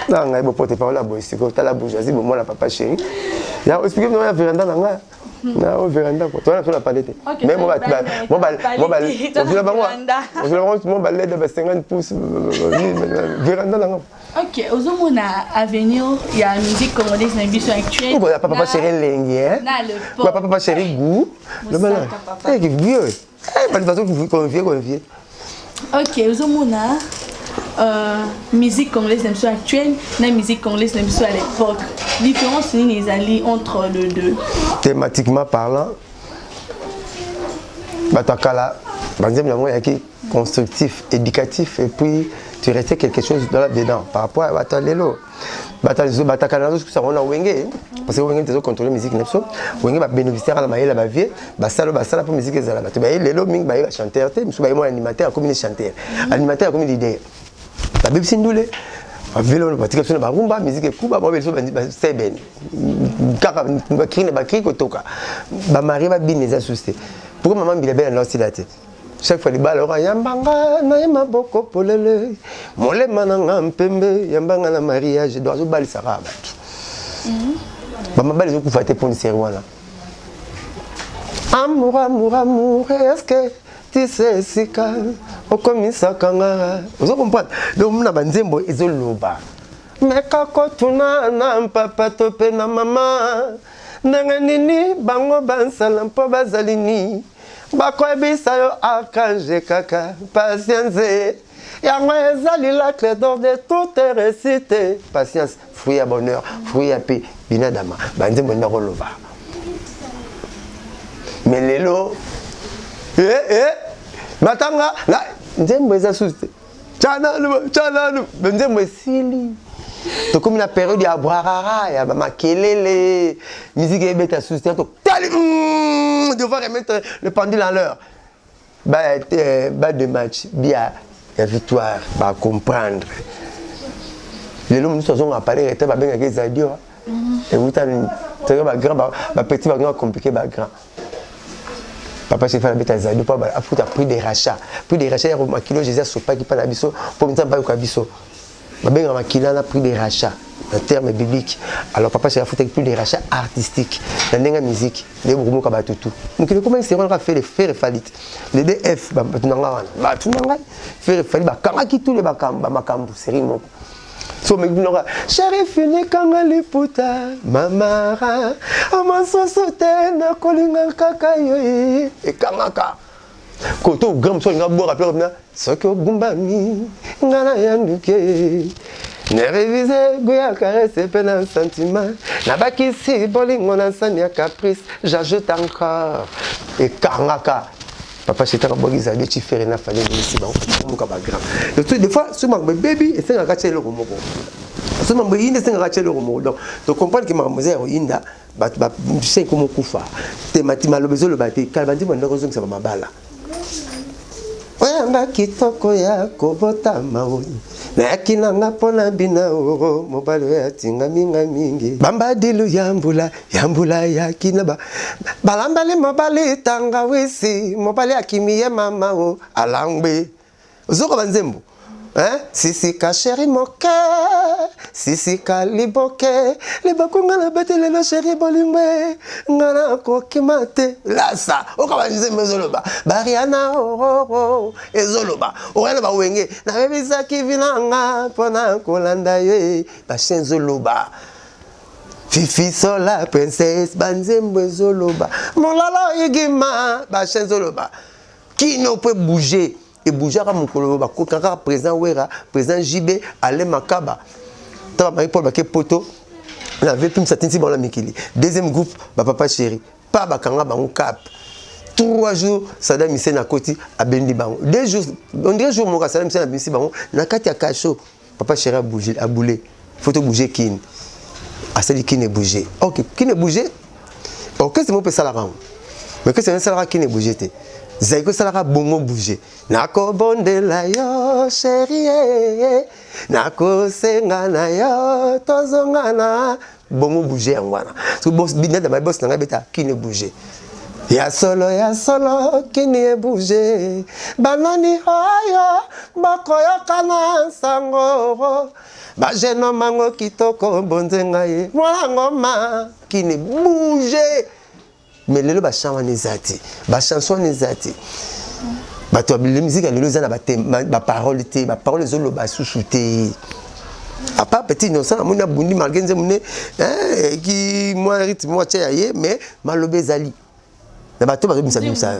na ngai boporte parole ya boye. Sikoyo tala bourgeoisie bomwana papa chéri ya explique bino ya véranda na ngai na o véranda quoi, towana so na palais te, mais mo ozwila bango, ozwila bango mo balede ba 50 pouces véranda na nga. Ok, ozomona avenir ya musique congolaise na biso actuelle? Papa, papa chéri elengi papa, papa chéri goût lobana vieux bato bazo convier convier. Ok, ozomona musique congolaise na biso actuelle na musique congolaise na biso à l'époque, différence nini ezali entre les deux? Thématiquement parlant, bato ya kala banzembo yango eyaki constructif, éducatif, et puis tu restais quelque chose là dedans par rapport à bato ya lelo. Batakala nazosukusa yango na Wenge, parce que Wenge tozo contrôler musique na biso. Wenge babénéficiaire na mayele ya bavieux, basala basala mpo musique ezala. Bato baye lelo mingi baye bachanteur te, mosusu baye mwa animateur, akomi ne chanteur, animateur akomi leader. Babebisi ndule, bavelo batika biso na barumba, musique ekuba bango, biso baseben kaka bacri na bacri kotoka, bamarie babine eza susu te. Pourquoi mama Mbila bela na osila te? Chaque fois libala oka yambanga na ye maboko polele, molema na nga mpembe, yambanga na mariage. Donc azobalisaka bato, bamabali ezokufa te mponi série wana. Amour, amour, amour, est-ce que tu sais esika okomisaka nga? Ozo comprendre? Donc mona banzembo ezoloba. Meka kotuna na papa to mpe na mama ndenge nini bango bansala mpo bazali ni bakoyebisa yo archange kaka patience. Yango ezali la clé d'or de toute réussite. Patience, fruit ya bonheur, fruit ya paix. Binadama banzembo nde koloba. Mais lelo eh, eh, matanga na nzembo eza susu te. Tyananu, tyananu, nzembo esili. Tokomi na période ya bwarara, ya bamakelele, musique ebeta susu te. Totali devoir remettre le pendule à l'heure. Ba, ba de match bia ya victoire, bacomprendre. Lelo mosusu azonga palais te, babengaki ezadio ewuta toka bagrand, bapetit, bagrand compliqué, bagrand. Papa Chef abeta zadio mpo afuta prix de rachat, prix de rachat ya makilo Jésus asopaki mpa na biso mpo Nzambe ayoka biso. Babengaka makila na prix de rachat na terme biblique. Alors papa Chef afutaki prix de rachat artistique na ndenge ya musique. Nde bokomoka bato tu mokili ekoma esero kaka Ferre, Ferre, Fally. Les deux F, bato na ngai wana, bato na ngai Ferre, Fally, bakangaki tous les bamakambo série moko. So omeki binoka chéri finikanga liputa mamara mosusu te, nakolinga kaka yo. Ekangaka koto grand mosusu alinga bwaka mpe na soki ogumbami nga na yanduke ne révise goya caresse mpe na sentiment nabakisi bolingo na nsani ya caprice, j'ajoute encore. Ekangaka papa chetaka bwaki ezali ti Ferre na Fally elisi bango moka bagrand. Des fois so makambo ebebi, esengaka tia eloko moko. So makambo eyinda, esengaka tia eloko moko. Donc tocomprendre ke makambo eza ya koyinda, bato base komokufa te, mati maloba ezoloba te. Kala bandimbo ndako ozongisa bamabala oyanga kitoko ya kobotama oyo nayaki nanga mpona bina oro mobali oyo atingami nga mingi bambadilu ya mbula ya mbula yaki na balambali mobali tangawisi, mobali akimi ye mama o alangwe. Ozoka banzembo, hein? Sisika chéri moke, sisika liboke liboku nga na beti lelo chéri bolingwe nga nakokima te lasa. Oka banzembo ezoloba bariana ororo ezoloba oya na bawenge nayebisaki vinanga mpona kolanda ye bachien ezoloba Fifi Sola princesse, banzembo ezoloba molala oyigima bachien ezoloba kino mpo ebouge ebougeaka mokolo bakokaka président Wera, président JB, Ale Makaba ta bamari Paul bake poto na ve mpe tinti bango na mikili. Deuxième groupe, bapapa chéri pa bakanga bango cap 3 jours. Sadam Hussein akoti, abendi bango 2 jours, on dirait jour moko. Sadam Hussein abimisi bango na kati ya cachot. Papa chéri abouge, aboule, faut to bouger kini asali kini ebouge. Ok, kini ebouge, orchestre moko mpe esalaka yango, mais orchestre esalaka kini ebouge te. Zaiko esalaka bongo bouge. Nakobondela yo chéri, nakosenga na yo tozongana bongo bouge yango wana. Binadama bosi na ngai beta kini bouge ya solo ya solo kini ebouge banani oyo bakoyokana nsango bageno mango kitoko bonzenga ye mwana ngoma kini bouge. Mais lelo bachant wana eza te, bachanson wana eza te. Bato ya musique ya lelo eza na baparole te, baparole ezoloba susu te. À part petit Innocent, amoni abundi malgré nzembo ne ki mwa rythme mwa tia ya ye, mais maloba ezali na bato bazobimisa bimisa.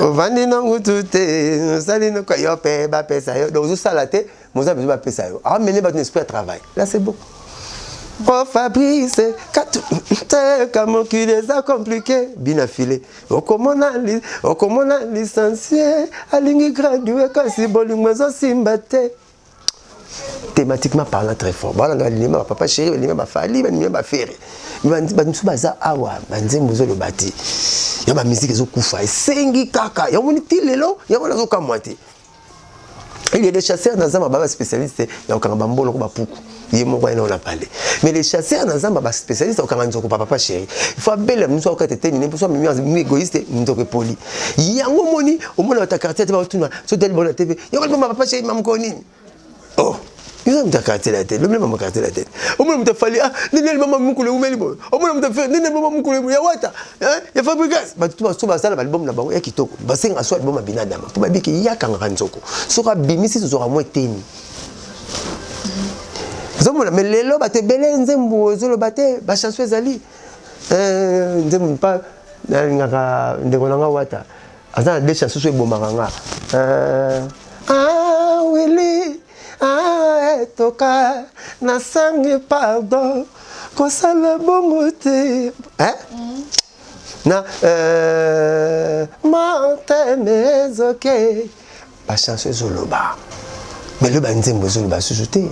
Ovandi na ngutu te, osali noko yo mpe bapesa yo, donc ozosala te, moza besoin bapesa yo, amene bato na esprit ya travail. Là c'est bon. Oh Fabrice, teka mokili eza compliqué. Bina file okomona, okomona licencié alingi gradué, kasi bolingo ezosimba te. Thématiquement parlant, très fort. Balanda balinema bapapa chéri, balinema bafali, balinema bafere. Bato mosusu baza awa, banzembo ezoloba te, ya bamusike ezokufa, esengi kaka yango moni ti lelo. Yango nazokamwa te. Il y a des chasseurs na zamba, ba spécialiste ya kokanga bambolo ko bapuku, ye moko ayena na pale. Mais les chasseurs na zamba, ba spécialiste ya kokanga nzoko, papa chéri, il faut abela miso akata te nini, mposo amemi égoïste, nzoko epoli. Yango moni omona bato ya quartier te, batuna so tali bona TV yango liboma papa chéri mamoko nini. Oh, eza moto ya quartier la te, lobela mama quartier la te. Omona moto afali, ah, nini alibama mokolo eumeli boye. Omona moto afere, nini alibama mokolo ya wata ya Fabrigas. Bato baso basala balibome na bango ya kitoko, basenga so album ya binadama mpo babiki yakangaka nzoko, soki abimisi tozwaka mwa eteni. Ozomona, mais lelo bato ebele nzembo ezoloba te, bachanson ezali nzembo mpa. Nalingaka ndeko na nga Wata, aza na deux chansons so ebomaka nga. Ah Willy, ah etoka, nasangi pardon, kosala bongo te, eh? Na motema ezoke, bachanson ezoloba. Mais lo banzembo ezoloba susu te.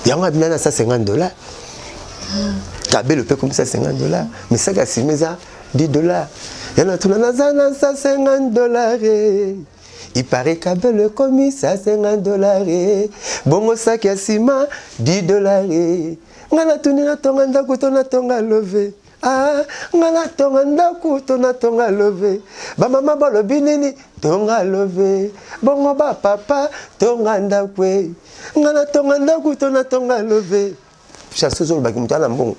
Yango abina na 150 $, kabelo mpe komisa 50 $, mais saki ya nsima eza 10 $. Yana tuna, naza na 150 $, il paraît kabelo ekomi 150 $, bongo saki ya nsima 10 $. Nga natuni, natonga ndako to natonga love? Ah, nga natonga ndako to natonga love? Bamama balobi nini? Tonga love. Bongo bapapa? Tonga ndako e. Nga natonga ndako to natonga love? Chanson ezolobaki moto ana mbongo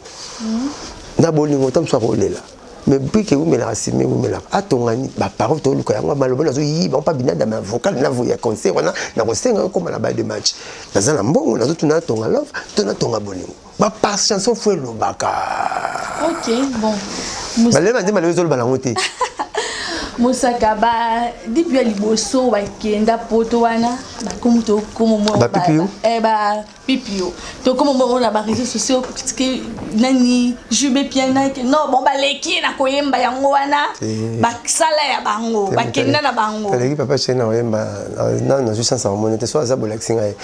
na bolingo ta mosu akolela, mais brique ewumelaka, nsima ewumelaka. Atongani baparole, toluka yango maloba nazoyiba mpa binadama ya vocal na ya concert wana. Nakosenga okóma na balle de match, naza na mbongo, nazotuna, natonga love to natonga bolingo? Bapa chanson faut elobaka. Ok, bon. Balema nde malelo ezoloba nango te. Mosaka, ba depuis ya liboso bakenda poto wana, bakomi tokoma Bapipio? Bapipio, tokoma moko na baréseaux sociaux critiquer nani, Jube Pianake. Non, bon, baleki ye na koyemba, yango wana basala ya bango, bakenda na bango. Aleki papa chéri na koyemba. Nano nazwi chance ya komona te, so aza bolakisi ngai.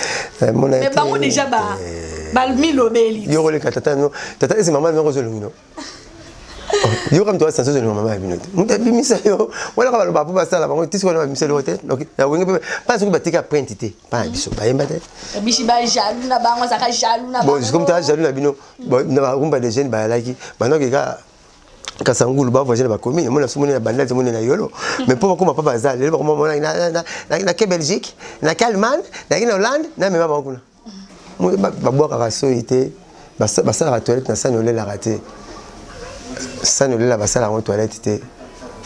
Mais bango déjà bamilobeli. Yo koleka tata no, tata ese mama noko ozolongi no. Yoka, moto asanso ozolinga mama ya bino te, moto abimisa yo wana kaka baloba mpo basala bango tisi wana, babimisa eloko te. Na wenge mpe mpana soki batika printe te mpa na biso bayemba te. Bishi bajaloux na bango, azalaka jaloux na Bon, comme ta jaloux na bino na barumba de jeunes bayalaki bandoki kaka Kasangulu, bavoyage na bacommune, mona so moni na Bandal, moni na Yolo, mais mpo bakoma mpa baza lelo, bakoma mona na ke Belgique, na ke Allemagne, naki na Hollande, na mema bango kuna. Babwakaka soi te, basalaka toilette na sani olelaka te. Sani olela, basala yango toilette te,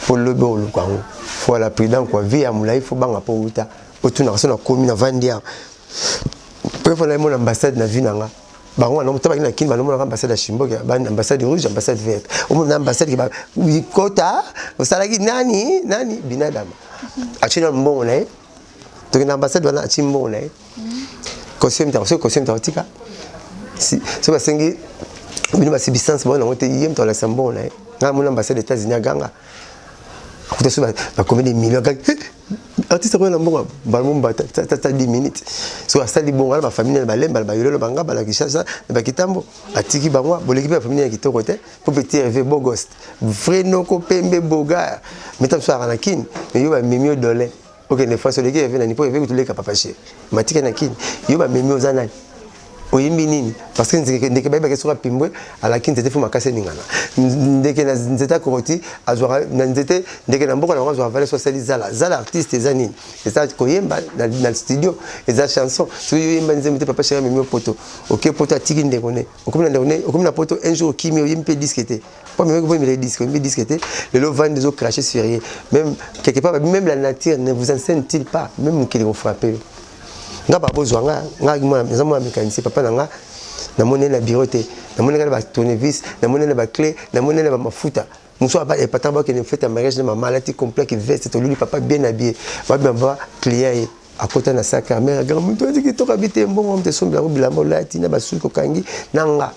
mpo lobi oluka yango. Faut ala prudent quoi, vie ya molai, faut banga mpo outa otunaka so nakomi navandi awa. Première fois nayemona ambassade na vie na nga, bango wana to baki na Kini, balomonaka ambassade ya Chimboke, ambassade rouge, ambassade verte. Omona ambassade kota osalaki nani nani binadama atie na mbongo na ye, tokende ambassade wana, atie mbongo na ye, costume ta, soki costume ta otika, soki basengi bino basubstance bao nango te, ye moto alakisa mbongo na ye. Nga mona ambassade États-Unis, aganga akuta so bakomi des millions, aganga artiste akoya na mbongo balmombata tata 10 minutes. So asali bongo wana, bafamille na balemba na bayolelo, bangaba na Kinshasa na bakitambo, atiki bango boleki mpe bafamille ya kitoko te, mpo petit Hervé bogost vrai noko pembe bogar meta mosu azalaka na Kini. Mais yo bamemi yo dolin, okende France, oleki Hervé nani? Mpo Hervé kutuleka papa chéri matike na Kini. Yo bamemi, oza nani? Oyembi nini? Parce que ndeke bayebaki soki apimbwe alaki nzete, faut makasi eningana. Ndeke na nzete akokoti, azwaka na nzete. Ndeke na mboka na bango azwaka valeur. So asali zala zala artiste, eza nini? Eza koyemba na studio, eza chanson. Soki yoyemba nzembo te, papa chéri amemi yo poto, oke poto, atiki ndeko ne, okomi na ndeko ne, okomi na poto, un jour okimi, oyembi mpe disque te, po amemaki po oyembela disque, oyembi disque te, lelo vandi ozocracher sur ye. Même quelque part, même la nature ne vous enseigne-t-il pas? Même mokili kofrappe yo. Nga babozwa nga, nga naza mwana mécanicien, papa na nga namoni na bureau te, namoni nga na batournevis, namoni na baclé, namoni na bamafuta mosu epataka. Bakende fête ya mariage na mama, alati complet, veste, toluli papa bien habillé, babima ba client, ye akota na sac mare, aganga moto ati kitoko abi te, mbongo moto esombela yango bilamba olati na basuki okangi na nga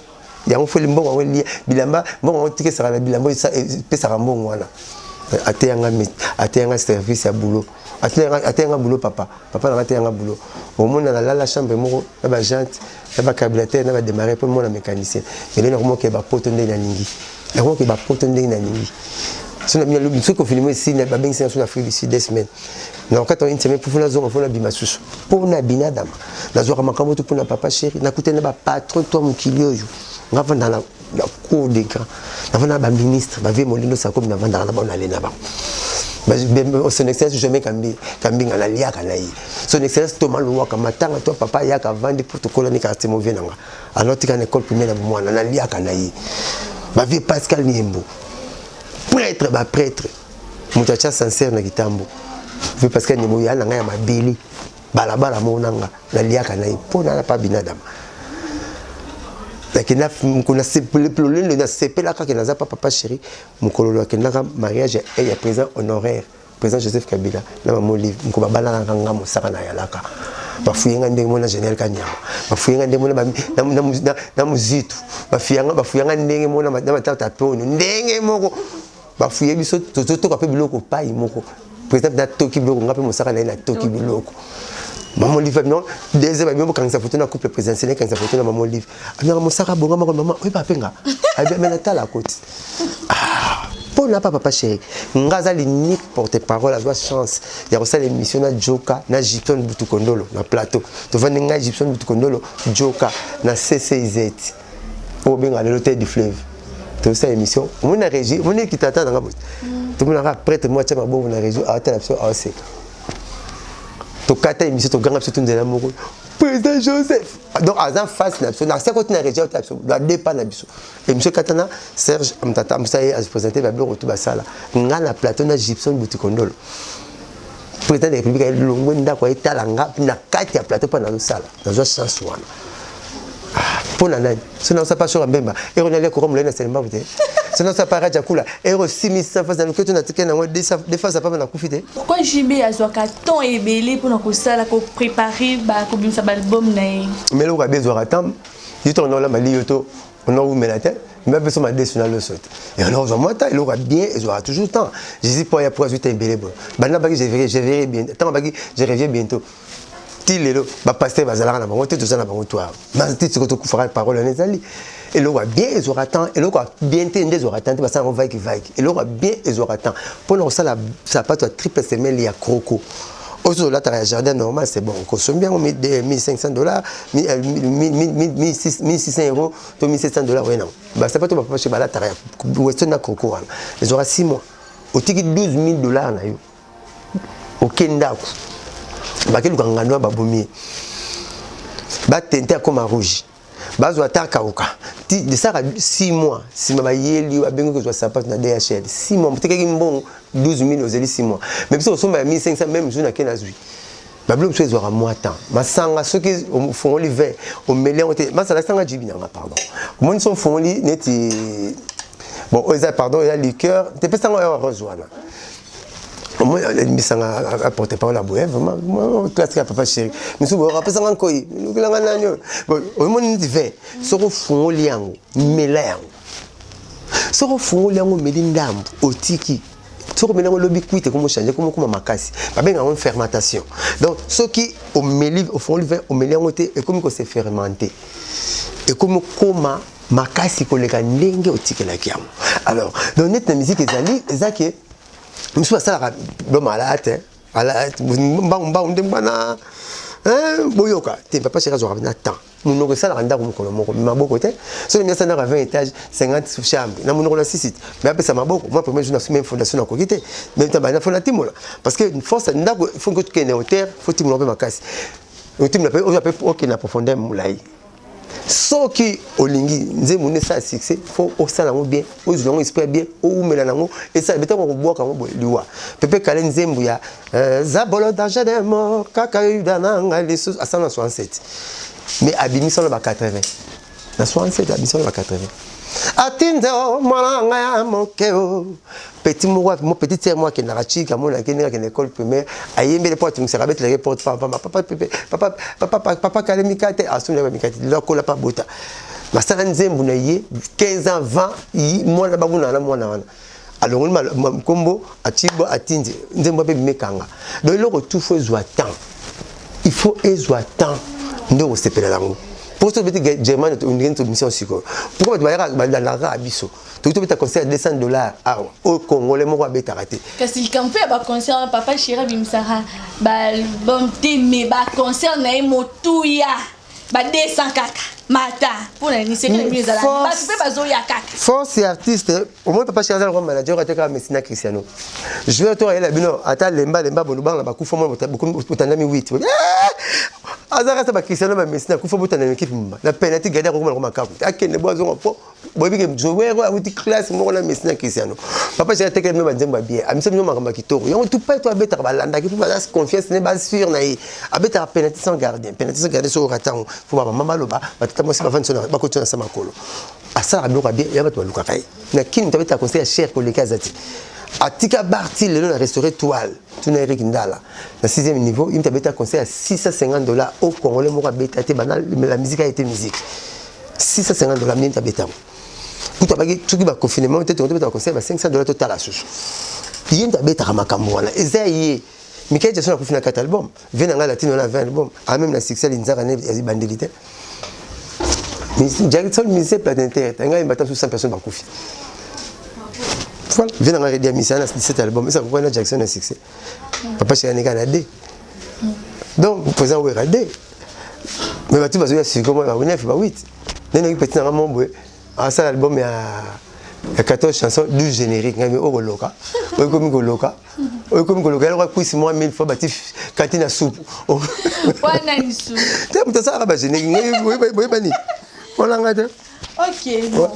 yango, foli mbongo yango elia bilamba, mbongo yango tikesaka na bilamba, epesaka mbongo wana. Ateyanga, ateyanga service ya boulot. Ateyanga boulot papa. Papa nanga ateyanga boulot. Omona na lala chambre moko na ba jante na ba carburateur na ba démarrer mpo mona mécanicien. Mais lelo nakomoke ba poto ndenge nalingi. Nakomoke ba poto ndenge nalingi. So na bino lobi soki confinement esili babengisi nga so na Afrique du Sud 2 semaines. Na kati ya une semaine mpo nazonga mpo nabima susu. Mpo na binadama. Nazwaka makambo to mpo na papa chéri. Nakutani na ba patron to mokili oyo. Nga vanda na la cour des grands. Navanda na ba ministre, ba vieux Molindo Sakomi navandaka na bango nale na bango. Son Excellence Jamais Kambi, Kambinga naliaka na ye. Son Excellence Thomas Luwaka matanga to papa ayaka avandi mpo tokolani quartier mo vieux na nga. Alors tika na école primaire na bomwana naliaka na ye. Ba vieux Pascal Niembo, prêtre ba prêtre. Moto atia sincère na kitambo. Vieux Pascal Niembo ya na nga ya mabele. Balabala moko na nga naliaka na ye mpo na pa binadama. Nakenda lolendo nasepelaka ke naza pa papa chéri. Mokolo akendaka mariage ya président honoraire, président Joseph Kabila na mama Olive, moko babalaka nga mosaka na yalaka. Bafuye nga ndenge mona général Kanyama, bafuye nga ndenge mona na Muzitu, bafuye nga ndenge mona na matata pono ndenge moko bafuye biso tozotoka mpe biloko pai moko. Président natoki biloko nga mpe mosaka na ye natoki biloko. Mama Olive non deuxième babino bokangisa photo na couple présidentiel, ekangisa photo na mama Olive. Abinaka mosaka bonga moko mama oyeba mpe nga abi me natala koti. Ah, mpo na pa papa chéri nga aza l'unique porte parole azwa chance ya kosala émission na Joka na Gipson Butukondolo na plateau. Tovandi ngai, Gipson Butukondolo, Joka na CCZ oyo obenga lelo tête du fleuve. Tosala émission, omoni na régie, omoni ekitata nanga boye, tomonaka prêtre mo atia mabongo na régie, aotala biso, aoseka. Tokata émission, toganga biso tu nzela moko président Joseph. Donc aza face na biso, na koti na régie, aotala biso badepa na biso. Émission ekatana. Serge Mtata mosa ye aprésente babiloko tu basala nga na plateau na Gipson Butikondolo. Président de la République alongwe ndako, ayetala nga na kati ya plateau mpo nazosala. Nazwa chance wana mpo na nani? So naosala pa shoka mbemba ero nalia koko molai na selembabu te. So naosala pa raja kula ero 6600 face na loketo na tike nango deux face apapa nakufi te. Pourquoi JB azwaka temps ebele mpona kosala, kopréparer, kobimisa baalbum na ye? Mais eloko abe ezwaka temps yo ntongo naolamba li yo to onawumela te, me biso madesu na loso te. Et ozwa mwa temps. Eloko ya bien ezwaka toujours temps. Jésus po ya po azwi temps ebele boye. Banda baki je verrai bien, ntango baki je reviens bientôt, ti lelo bapasteur bazalaka na bango te. Toza na bango to awa ti sikoyo tokufaka. Parole wana ezali eloko ya bien ezwaka temps. Eloko ya bien te nde ezwaka temps te, basala yango vaiki vaiki. Eloko ya bien ezwaka temps mpona kosala sapato ya triple semelle ya croco oyo olataka ya jardin normal. C'est bon, okosombi yango 1500 $, 1600 € to 1700 $. Oye nango basapato bapapa chez balataka ya western na croco wana ezwaka 6 mois. Otiki 12 000 dollars na yo, oke ndako, bakeluka ngando ya babomi ye, batente akoma rouge, bazwa ata akauka esaka 6 mois. Nsima bayeli yo, babengi kozwa sapato na DHL. 6 mois motekaki mbongo 12 000, ozeli 6 mois. Mais biso kosomba ya 1500, même jour nake nazwi babilo mosusu ezwaka mwa temps. Masanga, soki ofongoli vin, omeli yango te, masala sanga jibi nanga pardon. Omoni so ofongoli neti bon oyo eza pardon eza liqueur te, pesanga oyo rose wana. Misanga porte parole ya boye vraiment classe ya papa chéri misu boye apesanga nkoi lukelanga nani oyo. Omoni neti vin, soki ofungoli yango, mela yango. Soki ofungoli yango, omeli ndambo, otiki. Soki omeli yango, elobi kwite komo change, komo koma makasi, babenga yango fermentation. Donc soki omeli, ofungoli vin, omeli yango te, ekomi kose fermenter, ekomi koma makasi koleka ndenge otikelaki yango. Alors donc neti na musique ezali eza ke mosusu basalaka bomala te, mbangu mbangu nde bana boyoka te. Papa chéri azwaka na temps. Monoko esalaka ndako mokolo moko, maboko te. Soki miasa ndako ya 20 étage, 50 chambre, na monoko na sisi te, mais apesa maboko. Moi, premier jour na même fondation nakoki te, même temps bana fo natimola, parce que force ndako faut tokende hauteur, faut timola mpe makasi, otimola mpe oyo mpe okende na profondeur molai. Soki olingi nzembo nde esala succès, faut osala yango bien, ozwa yango esprit bien, owumela nango, esala betango kobwaka yango boye liwa. Pepe Kale, nzembo ya zabolo danger de mort kaka yuda na ngai lisusu, asala na 67, mais abimisa na ba 80. Na 67 abimisa na ba 80. Atinde o mwana ngai ya moke o petit moko, mo petit sœur moko akendaka chika, amonaki ndenge akende école primaire, ayembeli mpo atungisaka, abetelaki porte papa papa papa papa papa Kale mikate, asombi mikate. Lelo akola mpa bota, basala nzembo na ye 15 ans 20, mwana babunaka na mwana wana. Alongoli nkombo, atibo, atindi nzembo mpe bimekanga. Donc eloko tout faut ezwa temps, il faut ezwa temps nde okosepela yango. Po soki obeti Germany, ondenge tobimisa sikoyo, pourquoi bato bayaka balandaka kaka biso? Toki tobeta concert ya 200 $ awa, oyo Congolais moko abetaka te. Kasi likambo mpe ya baconcert wana, Papa Chéri abimisaka baalbum te, mais baconcert na ye motuya ba 200 kaka mata. Mpona nini? Secret na bino ezala bato mpe bazoya kaka. Force ya artiste, omoni Papa Chéri aza lokwa manager atekaka Messi na Cristiano. Joueur to ayela bino ata lemba lemba bono banga bakufa mona botandami 8, aza kasa baCristiano, baMessi na kufa botandami équipe mba na penalty, gardien akokoma na makaku akende bo azonga po boyebi ke joueur oyo awuti classe moko na Messi na Cristiano. Papa Chéri atekela bino banzembo ya bien, amisa bino makambo ya kitoko. Yango tupai to abetaka, balandaki mpo baza confiance ne basure na ye. Abetaka penalty sans gardien, penalty sans gardien. Soki okatango fo bamama baloba, batata mwasi bavandi so bakoti na sa makolo. Asalaka biloko ya bien ya bato balukaka ye na kini. Moto abetaka concert ya cher koleka aza te. Atika barti lelo na restauré Toile, tuna Eric Ndala na 6e niveau. Ye moto abeta concert ya 650 $ au Congolais moko abeta te. Bana la musique a été musique, 650 $. Nde moto abeta yango. Kutu abaki soki baconfinement te, tongo tobeta concert ba 500 $. Totala susu, ye moto abetaka makambo wana, eza ye. Michael Jackson akufi na 4 album, vie na ngai latino na 20 album, a même na succès linzaka ne ebandeli te. Jackson musicien planétaire, ngai mbata su 100 personnes bakufi. Voilà, vie na ngai Redi Amisi na 17 album, eza kokoya na Jackson na succès. Papa Chéri anika na d, donc président Wera d, mais bato bazoya sikoyo ba 9, ba 8. Ndenge petit nanga mo boye asala album ya 14 chansons, 12 générique. Ngai oyo koloka, oyo komi koloka, oyo komi koloka eloko akwisi mwa 1000 fois bati kati na supu. Wana lisu. Te, moto asalaka bagénérique boyebani olanga te. Ok, bon,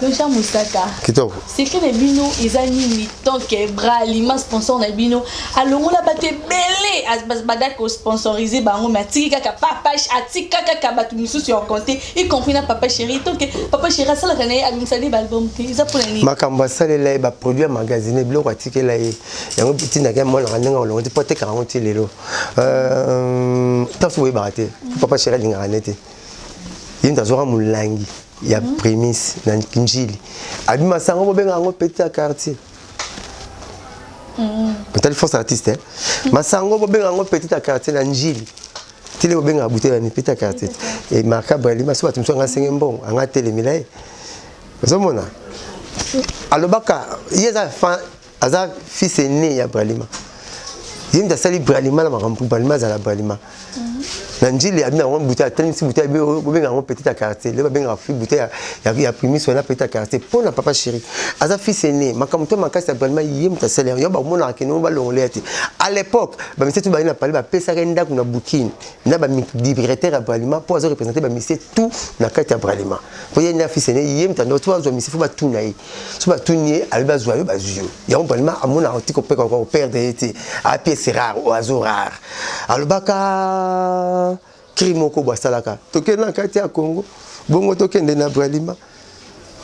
Blanchard Mosaka. Kitoko. Secret na bino eza nini? Tant que Bralima sponsor na bino, alongola bato ebele bada kosponsorize bango, mais atiki kaka Papa, atika kaka bato misusu ya compte, y compris na Papa Chéri. Tant que Papa Chéri asalaka na ye, abimisa nde baalbum te, eza mpona nini? Makambo asalela ye, baproduit ya magasine, biloko atikela ye, yango tindaki amonaka ndenge alongo te mpo atekaka yango ti lelo. Ntanso boyebaka te, Papa Chéri alingaka ne te. Ye moto azwaka molangi ya prémisse na Njili, abima sango bobenga yango petit ya quartier. Otali force artiste, masango bobenga yango petit ya quartier na Njili, tili bobengaka bouteille ya petit ya quartier e marka Bralima. So bato mosusu anga asenge mbongo, anga atelemela ye. Ozomona alobaka ye aza fan, aza fils aîné ya Bralima. Ye moto asali Bralima na makambo. Bralima azala Bralima na Njili, abi nango bouteille, atelemisi bouteille, bobenga yango petit ya quartier. Lelo babengaka fi bouteille ya primis wana petit ya quartier mpo na Papa Chéri aza fils aîné. Makambo to makasi ya Bralima, ye moto asali yango. Yo bamonaka kende balongola ya te. À l'époque bamisie tu baye na pale, bapesaka ye ndako na Bukini na badirecteur ya Bralima mpo azo représente bamisie tout na kati ya Bralima, mpo ye nde fils aîné. Ye moto ando to azwa misie, fo batuna ye. So batuni ye, alobi bazwa yo, bazwi yo. Yango Bralima amonaka ti kopeka koperdre ye te. Apiese rare, oiseau rare. Alobaka cri moko bo asalaka: tokende na kati ya Congo, bongo tokende na Bralima,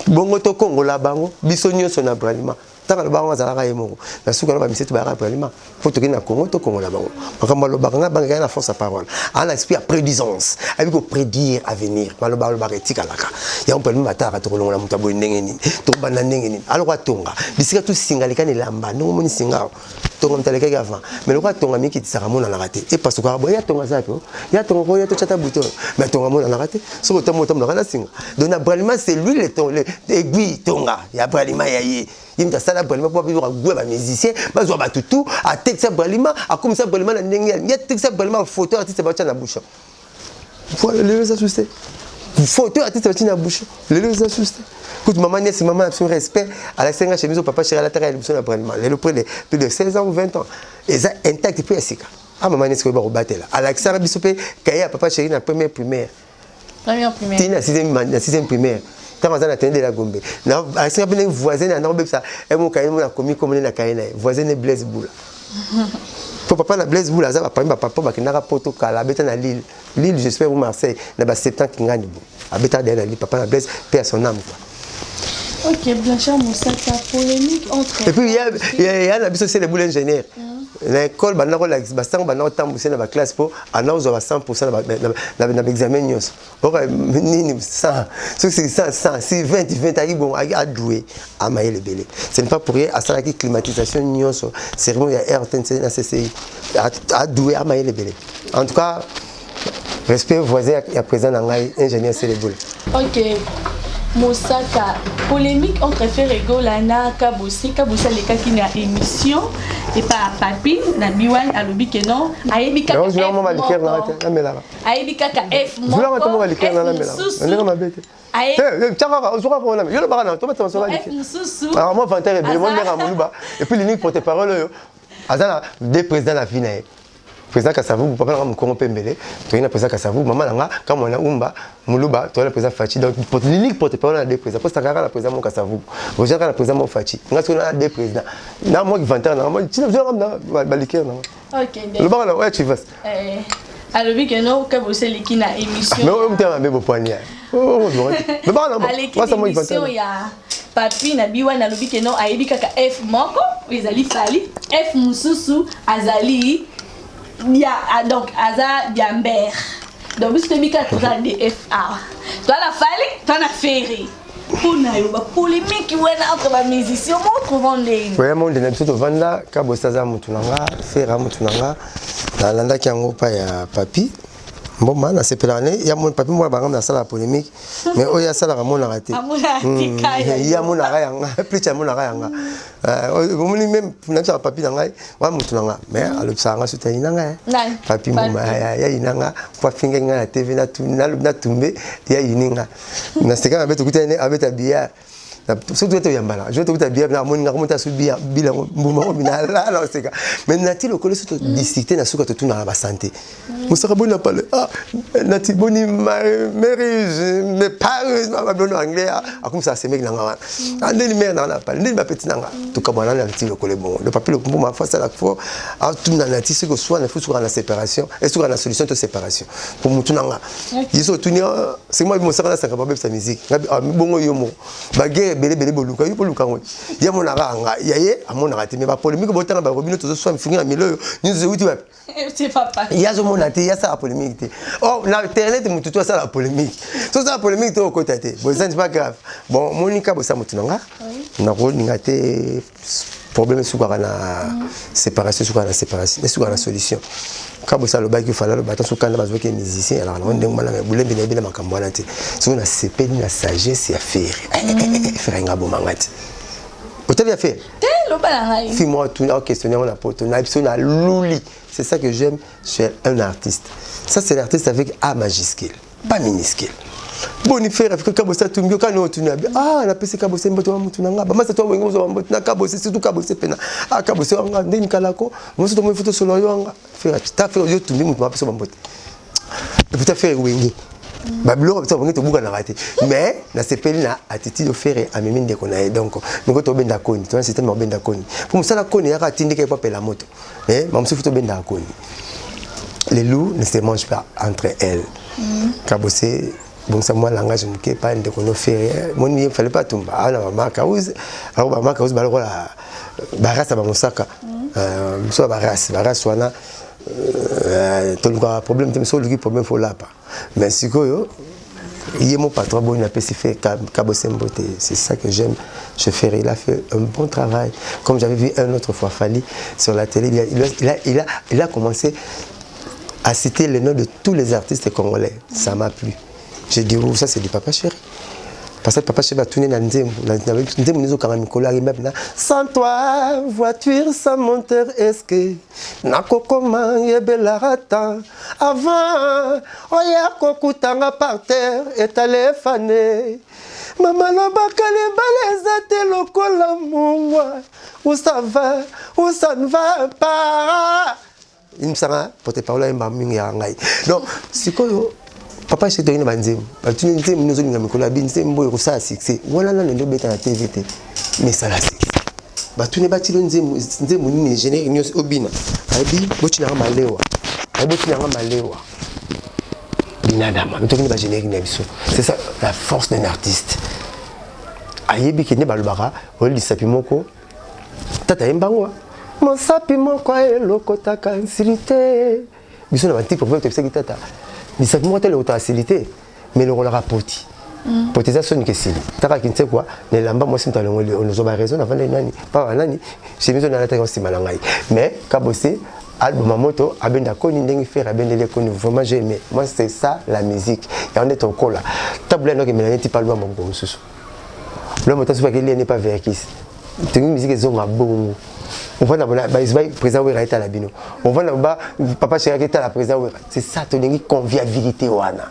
bongo tokongola bango biso nyonso na Bralima. Ntango alobaka ngo, azalaka ye moko na suka na bamisie to bayaka Bralima mpo tokende na Congo tokongola bango. Makambo alobaka, ngai bangaka na force ya parole, aa na esprit ya prédisance, ayebi koprédire avenir. Maloba alobaka etikalaka. Yango Bralima batalaka tokolongola moto aboye ndenge nini, tokobanda ndenge nini. Aloko atonga bisika tosinga leka na elamba ndenge omoni singa awa. Tonga moto alekaki avant, mais lokola atonga mikitisaka, amonanaka te. Epasukaka boye, ya tonga aza pe ya tonga koya totyata buto, mais tonga amonanaka te. Soki otambola, otambolaka na singa. Donc na Bralima, c'est lui le ton, aiguille tonga ya Bralima ya ye. Ye moto asala Bralima mpo bayoka goût ya bamusicien, bazwa bato tu. Atekisa Bralima, akomisa Bralima na ndenge ye. Atekisa Bralima, photo artiste batya na bouche. Voilà, lelo eza susu te. Photo artiste batie na bouche, lelo eza susu te. Kutu mama Niesi, mama na biso, respect, alakisenga chemise Papa Chéri alataka ya liboso na Bralima. Lelo près de plus de 16 ans ou 20 ans, eza intact mpe ya sika. Ah, mama Niesi koyeba kobatela. Alakisaka biso mpe kaye ya Papa Chéri na première primaire. Première primaire. Tina na sixième primaire, ntango aza na tene de la Gombe, asinga mpe ndenge voisin na nakobebisa emokaye mo nakomi komone na kaye na ye. Voisin ne Blaise Bula, po papa na Blaise Bula aza baparmi bapapa bakendaka Poto kala. Abeta na Lille, Lille j'espère, ou Marseille, na ba 70 kingani bo abeta deya na Lille. Papa na Blaise, paix à son âme, quoi. Ok, Blanchard Mosaka, polémique entre. Et puis, il y a, il y a, il y a na biso c'est le boule ingénieur. Na école banda kolakisa basango, banda kotambwisa na baclasse mpo anda kozwa ba 100 na baexamen nyonso. Oka nini 100, soki 100, 100 si 20, 20 aki bongo, aki adoué, amayele ebele. Ce n'est pas pour rien asalaki climatisation nyonso, cérémonie ya RTNC na CCI. Adoué, amayele ebele. En tout cas, respect, voisin ya président na ngai, ingénieur Selebola. Ok, Mosaka, polémique entre Ferre Gola na Kabose. Kabose alekaki na émission epa Papi na Biwan, alobi ke non, ayebi kaka F moko. Ayebi kaka F moko, F mosusu. Mabe te, tiakaka ozwaka mpona yo lobaka na tobata masolo. F mosusu. Alors moi, vanter ebele, moi ndenge moluba. Et puis l'unique porte parole oyo aza na deux présidents na vie na ye, président Kasavubu, papa nanga mokongo mpe mbele, toyei na président Kasavubu, mama nanga Kamwana Umba Moluba, toyei na président Fatshi. Donc l'unique porte parole na deux présidents, po Sankara na président mo Kasavubu, Roger na président mo Fatshi, nga soki na deux présidents na moi vanter nanga tina na balikere nanga. Lobaka na oya chivas. Alobi ke no, Kabose eleki na émission. Mais oyo motema mabe bopwani ya lobaka na aleki na émission ya Papi na Biwana, alobi ke no, ayebi kaka F moko oyo ezali Fally, F mosusu azali dia, donc aza diamber. Donc biso toyebi kaka toza dfa, toza na Fally, toza na Ferre. Mpona yo, bapolémique wana entre bamusicien mo trouva ndenge? Oya monde na biso tovanda, Kabose aza motu na nga, Ferre aza motu na nga. Nalandaki yango pa ya Papi Mboma, nasepelaka ne ya Papi Mboma. Bango nasalaka polémique, mais oyo asalaka amonaka te. Ye amonaka yanga plus, amonaka yanga. Omoni, même nabisaka Papi na ngai wa motu na nga, mais alobisaka nga soki ayina ngai. Papi Mboma yayina nga po afingaki ngai na TV natumbe, yayini nga. Naseka mabe, tokutani abeta billard, soki toyete oyambana jo, tokuta bia na amoni nga komota so bia bilango mbuma ngo bina lala oseka. Mais nati lokolo so todiscute na suka, totunaka basanté. Mosaka boni na pale, ah nati boni mary mes parents bablono anglais, akomisa asemeki nanga wana ndeni mare nanga na pale, ndeni bapeti nanga tokabwana na nati lokolo ebongo. Le Papi Mbuma fo asala, fo atuna nati soki oswana, fo sukaka na séparation, esukaka na solution to séparation. Po mutu nanga ye so otuni seki mosaka nasaka babebisa musique bongo, yo moko baguerre ebele ebele boluka yo boluka ngo, ye amonaka yanga ya ye amonaka te. Mais bapolémique botanga bango bino tozoswa mifungi na milo oyo nyonso euti wapi? Ye azomona te, ye asala polémique te. Or na internet motu to asala polémique, tosala polémique te, okota te. Bon, ça c'est pas grave. Bon, monika bosa motu na nga, nakolinga te problème esukaka na séparation, esukaka na séparation, esukaka na solution. Kabosa alobaki, fala aloba ata soki kanda bazwaki musicien alaka nango ndenge wana. Bulembi na yebi na makambo wana te. Soki nasepeli na sagesse ya Ferre, Ferre nga abomanga te. Otali ya Ferre? Te, loba na ngai. Fi moi tout questionner yango na poto na biso na luli. C'est ça que j'aime chez un artiste. Ça, c'est l'artiste avec A majuscule, pas minuscule. Boni Ferre afika, Kabose atumbi okani otuni abi, ah napesi Kabose mbote wa mutu na nga, bamasa to wenge bozwa mbote na Kabose, surtout Kabose pena, ah Kabose wanga ndeni kalako moso to mofuto solo yo wanga Ferre ta Ferre yo tumbi mutu mapesa bambote. Et puis ta Ferre wenge babiloko biso bongi tobukanaka te, mais nasepeli na attitude Ferre amemi ndeko na ye. Donc miko tobenda koni, tona système ya kobenda koni po mosala koni yaka atindika ye po apela moto, mais mamosusu tobendaka koni. Les loups ne se mangent pas entre elles. Kabose bongisa mwa langage moke pa ndeko no Ferre. Moni ye fallait pas tumba awa na bamaka uze. Alors bamaka uze balokola barase ya bamosaka biso ya barase, barase wana tolukaka problème te. So oluki problème, fo olapa. Mais sikoyo ye mo patron boni apesi fait Kabose mbote. C'est ça que j'aime je Ferre. Il a fait un bon travail. Comme j'avais vu un autre fois Fally sur la télé, il a commencé à citer les noms de tous les artistes congolais. Ça m'a plu. J'ai dit: oh, ça c'est du papa chéri, parce que papa chéri batuni na nzembo, nzembo nizokanga mikolo ayemba na sans toi, voiture sans moteur, est-ce que nakokoma yebelaka ta avant oya kokutanga par terre etalefane. Mama lobaka libala eza te lokola mungwa, où ça va où ça ne va pas. Imisanga porte parole ayemba mingi ya ngai. Donc sikoyo papa chéri toyini banzembo, batuni nzembo nini ozolinga mikolo abi nzembo oyo kosala succès wana nano nde obeta na TV te, mais esala succès. Batuni batili nzembo, nzembo nini générique nyonso obina, ayebi botinanga malewa, ayebi botinanga malewa binadama tokini bagénérique na biso. C'est ça la force d'un artiste. Ayebi ke nde balobaka oyo lisapi moko tata yembango. Mosapi moko elokotaka nsili te. Biso na banti problème tobisaki tata. Misapi moko te elokotaka nsili te, mais elongolaka poti. Poti eza soni kesili. Taka kinsekwa na elamba mwasi moto alongoli ozwa ba raison navandeli nani papa nani chemise oyo nalataki nsima na ngai. Mais Kabose album ya moto abenda koni ndenge Ferre abendeli ye koni vraiment j'ai aimé. Moi c'est ça la musique. Yango nde tokola. Tabula noki melanie ti pa lwa moko mosusu. L'homme moto asuki akeli ye pa verkis. Tolingi musique ezonga bongo. Ovanda bona ba président Wera etala bino. Ovanda ba papa chéri etala président Wera. C'est ça tolingi convivialité wana.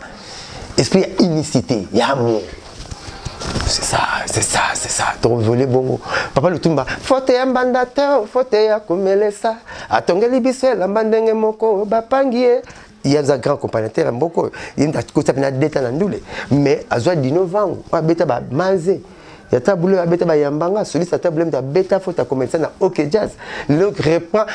Esprit ya unicité, ya amour. C'est ça, c'est ça, c'est ça. Tokovole bongo. Papa Lutumba, faute ya mbanda te, faute ya komelesa. Atongeli biso elamba ndenge moko bapangi ye. Ye aza grand accompagnateur ya mboka oyo. Ye mutu akota mpe na deta na ndule. Mais azwa Dino Vangu, oyo abeta ba maze. Ya Tabu Ley abeta ba yambanga, soliste ya Tabu Ley mutu abeta faute ya komelesa na OK Jazz. Lelo reprend,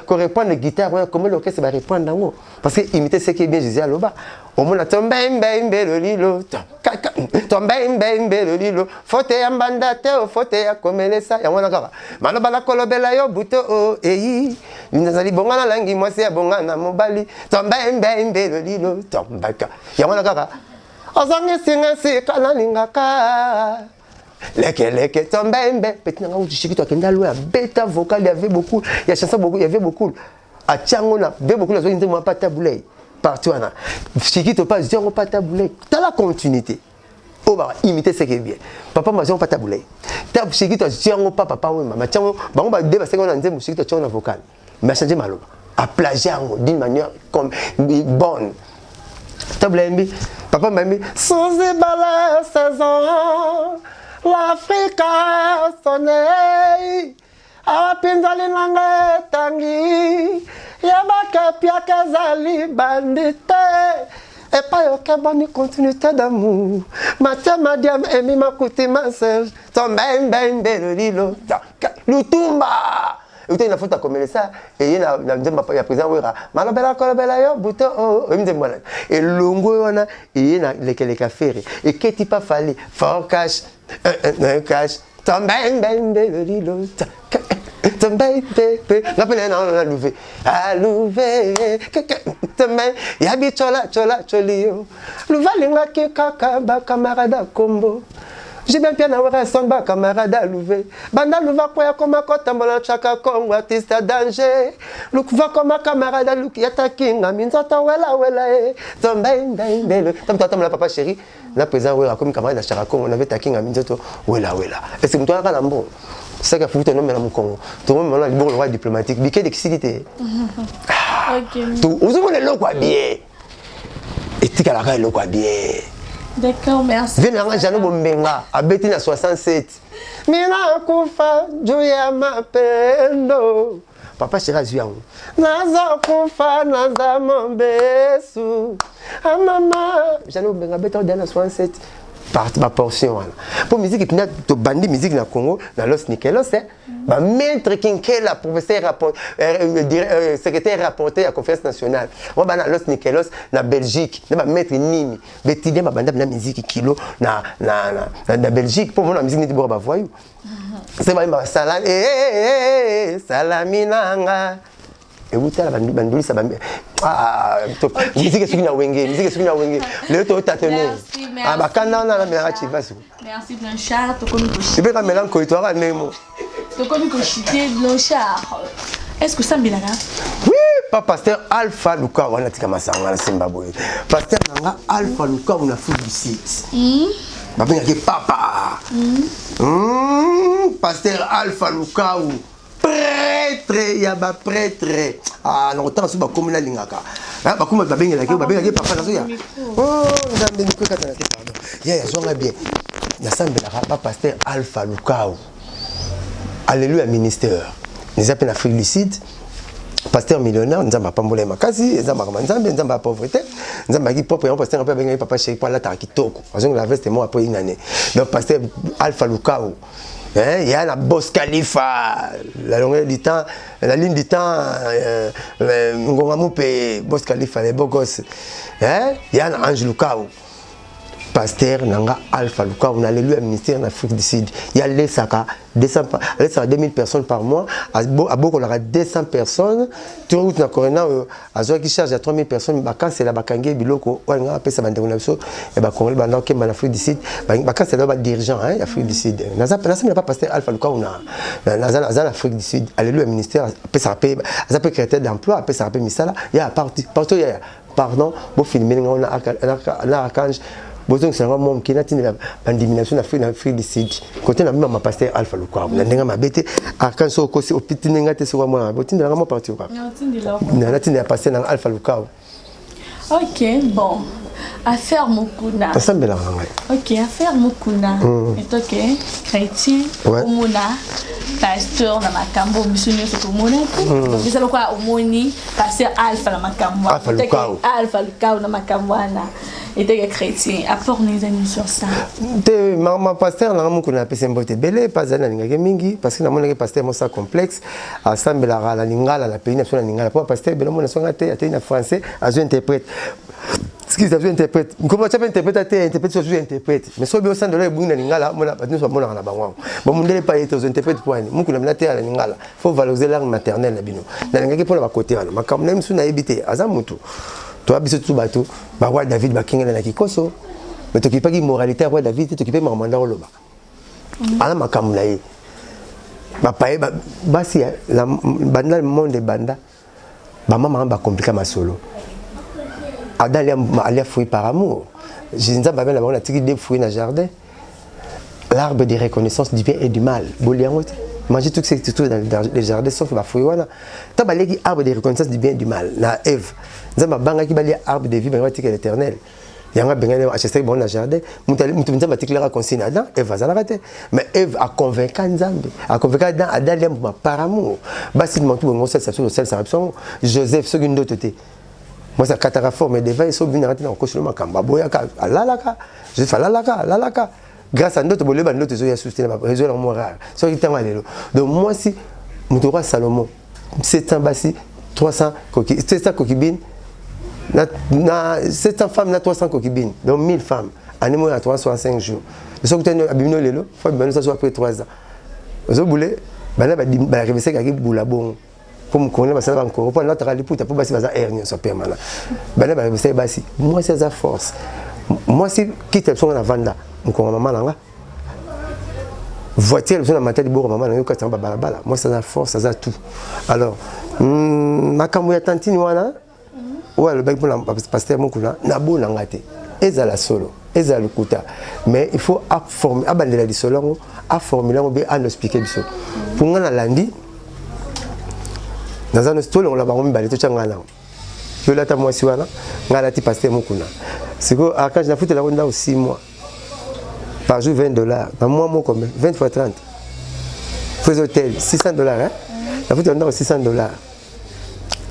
ko reprendre guitare wana, comment l'orchestre ba reprendre yango? Parce que imiter ce qui est bien, Jésus aloba. Omona tombe mbe mbe lolilo, kaka tombe mbe mbe lolilo, faute ya mbanda te, faute ya komelesa. Yango wana kaka maloba na kolobela yo buto o eyi nazali bonga na langi mwasi ya bonga na mobali tombe mbe mbe lolilo tombaka. Yango wana kaka ozongisi nga esika nalingaka leke leke tombe mbe petit na nga uti shiki to akenda loin abeta vocal ya ve beaucoup ya chanson beaucoup ya ve beaucoup atiango na ve beaucoup azwaki nzembo pa Tabu Ley parti wana shiki to pa azwi yango pa Tabu Ley tala continuité oyo ba imiter ce qui est bien papa mazwi yango pa Tabu Ley ta shiki to azwi yango pa papa Wemba matiango bango ba de basenga na nzembo shiki to atiango na vocal mais a changé maloba a plagié yango d'une manière comme bonne. Tabu Ley yembi papa mayembi Suzy bala saison l'Afrique a sonné awa mpinzali nanga etangi yebaka piaka ezali bandi te epai okebani continuité d'amour matia madiam emi makuti maserge tombembembe lolilo lutumba eutaki na faute akomelesa eye na nzembo ya président Wera malobela kolobela yo buto oyebi nzembo wana elongo wana eye na lekeleka Ferre eketi pa Fally for cash cash tombembembe lolilo tombembe nga mpe naye na luve aluve tombe ya bichola chola cholio luve alingaki kaka bakamarade akombo jibe mpia na wera son bakamarade aluve banda luva kwea koma kotambola chaka kongo artiste ya danger lukuva koma camarade aluki yatakinga minzoto wela wela e tombembembele tamto atambola papa chéri na président wera akomi camarade ya chaka kongo na vetakinga minzoto wela wela est-ce que moto wana kaka na mbongo saka fufu tonomela mokongo tokomema na liboko lokola diplomatique bikede kisiki te. Ozomona eloko ya bien etikalaka eloko ya bien. D'accord, merci. Vie nanga Jano Bombenga abeti na 67 mina kufa juu ya mapendo papa chéri azwi yango naza kufa naza mobesu amama Jano Bombenga abeti odea na 67 parti ba portion wana po musique mpena tobandi musique na Congo na Los Nikelos ba maître Kinkela professeur rapport, secrétaire rapporteur ya conférence nationale wa bana Los Nikelos na Belgique na ba maître nini betidien babanda na musique kilo na Belgique po mona musique neti bora ba voyou se bayemba salami salami nanga eutala bandulisa musique esuki na wenge musique esuki na wenge lelo totatone bakanda wana namelaka chivasi. Merci Blanchard, tokomi koshite. Ebe kamela nkoyi toaka ndenge mo. Tokomi koshite Blanchard. Est-ce que osambelaka? Oui, pa pasteur Alpha Luka wana tika masanga na simba boye. Pasteur nanga Alpha Luka na Afrique du Sud. Babengaki papa. Pasteur Alpha Lukau prêtre ya ba prêtre. Ah na kotanga so bakomi nalingaka. Bakomi babengelaki babengaki papa nazoya. Oh nzambe miko kata na te pardon. Ya ya zwanga bien. Nasambelaka pa pasteur Alpha Lukau. Alléluia ministère. Neza pe na Afrique du Sud. Pasteur millionnaire nzambe apambola ye makasi eza makambo ya nzambe nzambe ya pauvreté nzambe ayaki propre yango pasteur mpe abengaki papa chéri mpo alataka kitoko azongela veste moko après une année donc pasteur Alpha Lukau hein, ya na Boss Khalifa la longueur du temps la ligne du temps ngonga mupe Boss Khalifa les beaux gosses hein, ya na Ange Lukau. Pasteur na nga Alpha Lukau na lelo ya ministère na Afrique du Sud ya lesaka 200 alesaka 2000 personnes par mois, abokolaka 200 personnes. Tour na corona oyo azwaki charge ya 3000 personnes, bakansela, bakangi ye biloko oyo alingaka apesa bandeko na biso ya bacongolais banda okemba na Afrique du Sud. Bakansela ba dirigeant ya Afrique du Sud. Nasamela pa pasteur Alpha Lukau aza na Afrique du Sud, alelo ya ministère, apesaka mpe, aza mpe créateur d'emploi, apesaka mpe misala ya parti partout. Yaya, pardon, bofilmer nga na Archange, bozongisa yango mwa moke, natindela bandimi na biso na Afrique du Sud kote na bimama pasteur Alpha Lukau na ndenge mabe te. Archange, soki okosi, opitindi nga te, soki mwana mabe, otindelanga mwa parti kaka natindela pasteur nanga Alpha Lukau. Ok, bon, affaire Mokuna. Nasambelaka ngai. Ok, affaire Mokuna. En tant que chrétien, omona pasteur na makambo biso nyonso tomonaki, eza lokola omoni pasteur Alpha na makambo. Alpha Lukau. Alpha Lukau na makambo wana, en tant que chrétien, apport na eza nini sur ça? Te, mama, pasteur nanga Mokuna, apesi mbote ebele mpe azali, nalingaki mingi parce que namonaki pasteur mosa complexe, asambelaka na lingala na pays na biso na lingala, mpo pasteur ebele omona songa te, atei na français, azwi interprète. Excuse, azwi interprète, nkoma tia mpe interprète te, interprète so azwi interprète, mais soki osandela ebungi na lingala, mona bato nyonso bamonaka na bango yango. Bon, mondele pa ye te, ozwa interprète po ani? Mokuna mina te na lingala, faut valoriser langue maternelle na bino. Nalingaki mpona bakote wana, makambo na ye mosusu nayebi te. Aza motu toya biso tu bato baroi David bakengela na kikoso, mais tokipaki moralité ya roi David te, tokipe makambo nda oloba ana makambo na ye. Bapaye basi banda monde ebanda, bamama bacompliquer masolo. Adam alia fruit par amour. Nzambe abe na bango: natiki deux fruits na jardin, l'arbre de reconnaissance du bien et du mal, boliango te, manger tout ce qui se trouve dans le jardin sauf bafruit wana. Ta baliaki arbre de reconnaissance du bien et du mal na Eve, Nzambe abangaki balia arbre de vie, bango batika l'éternel. Yango abengani, achasaki bango na jardin. Mutu Nzambe atikelaka consigne Adam, Eve azalaka te, mais Eve aconvainca Nzambe, aconvainca Adam. Adam alia mbuma par amour. Basi mantu bongo osalisa biso, osalisaka biso yango. Joseph, soki ndoto te, mwasi akataka forme devant ye, so obinaka te na kokoselo makambo, aboyaka, alalaka. Joseph alalaka, alalaka grâce à ndoto. Boleba ndoto ezoya susu te, ezoya nango rare soki ntango ya lelo. Donc mwasi moto roi Salomon, 700 basi, 300 koki, 700 concubines na 700 femmes na 300 concubines, donc 1000 femmes. Année moko ya 365 jours, soki tani abimi lelo, fo abima so après 3 ans ozobule bana bareveseki bula bongo mpo mokolo basala bankoro mpo alataka liputa, mpo basi baza aire nyonso permanent. Bana barevesaki basi. Mwasi aza force. Mwasi kita biso nga na vanda mokongo mama na nga, voiture biso na mata liboko mama na yo kati na babalabala. Mwasi aza force, aza tout. Alors makambo ya tantine wana oyo alobaki mpona pasteur Mokuna, nabonanga te, ezala solo, ezala lokuta, mais il faut abandela lisolo yango, aformule yango mpe ano expliquer biso. Mpo nga nalandi, naza tolongola bango mibale, totya ngai nango. Yo olata mwasi wana, ngai alati pasteur Mokuna. Sikoyo Archange, nafutelako ndako 6 mois, par jour 20 $, na mois moko 20 fois 30 frais hôtel 600 $, hein? Nafutela ndako 600 $.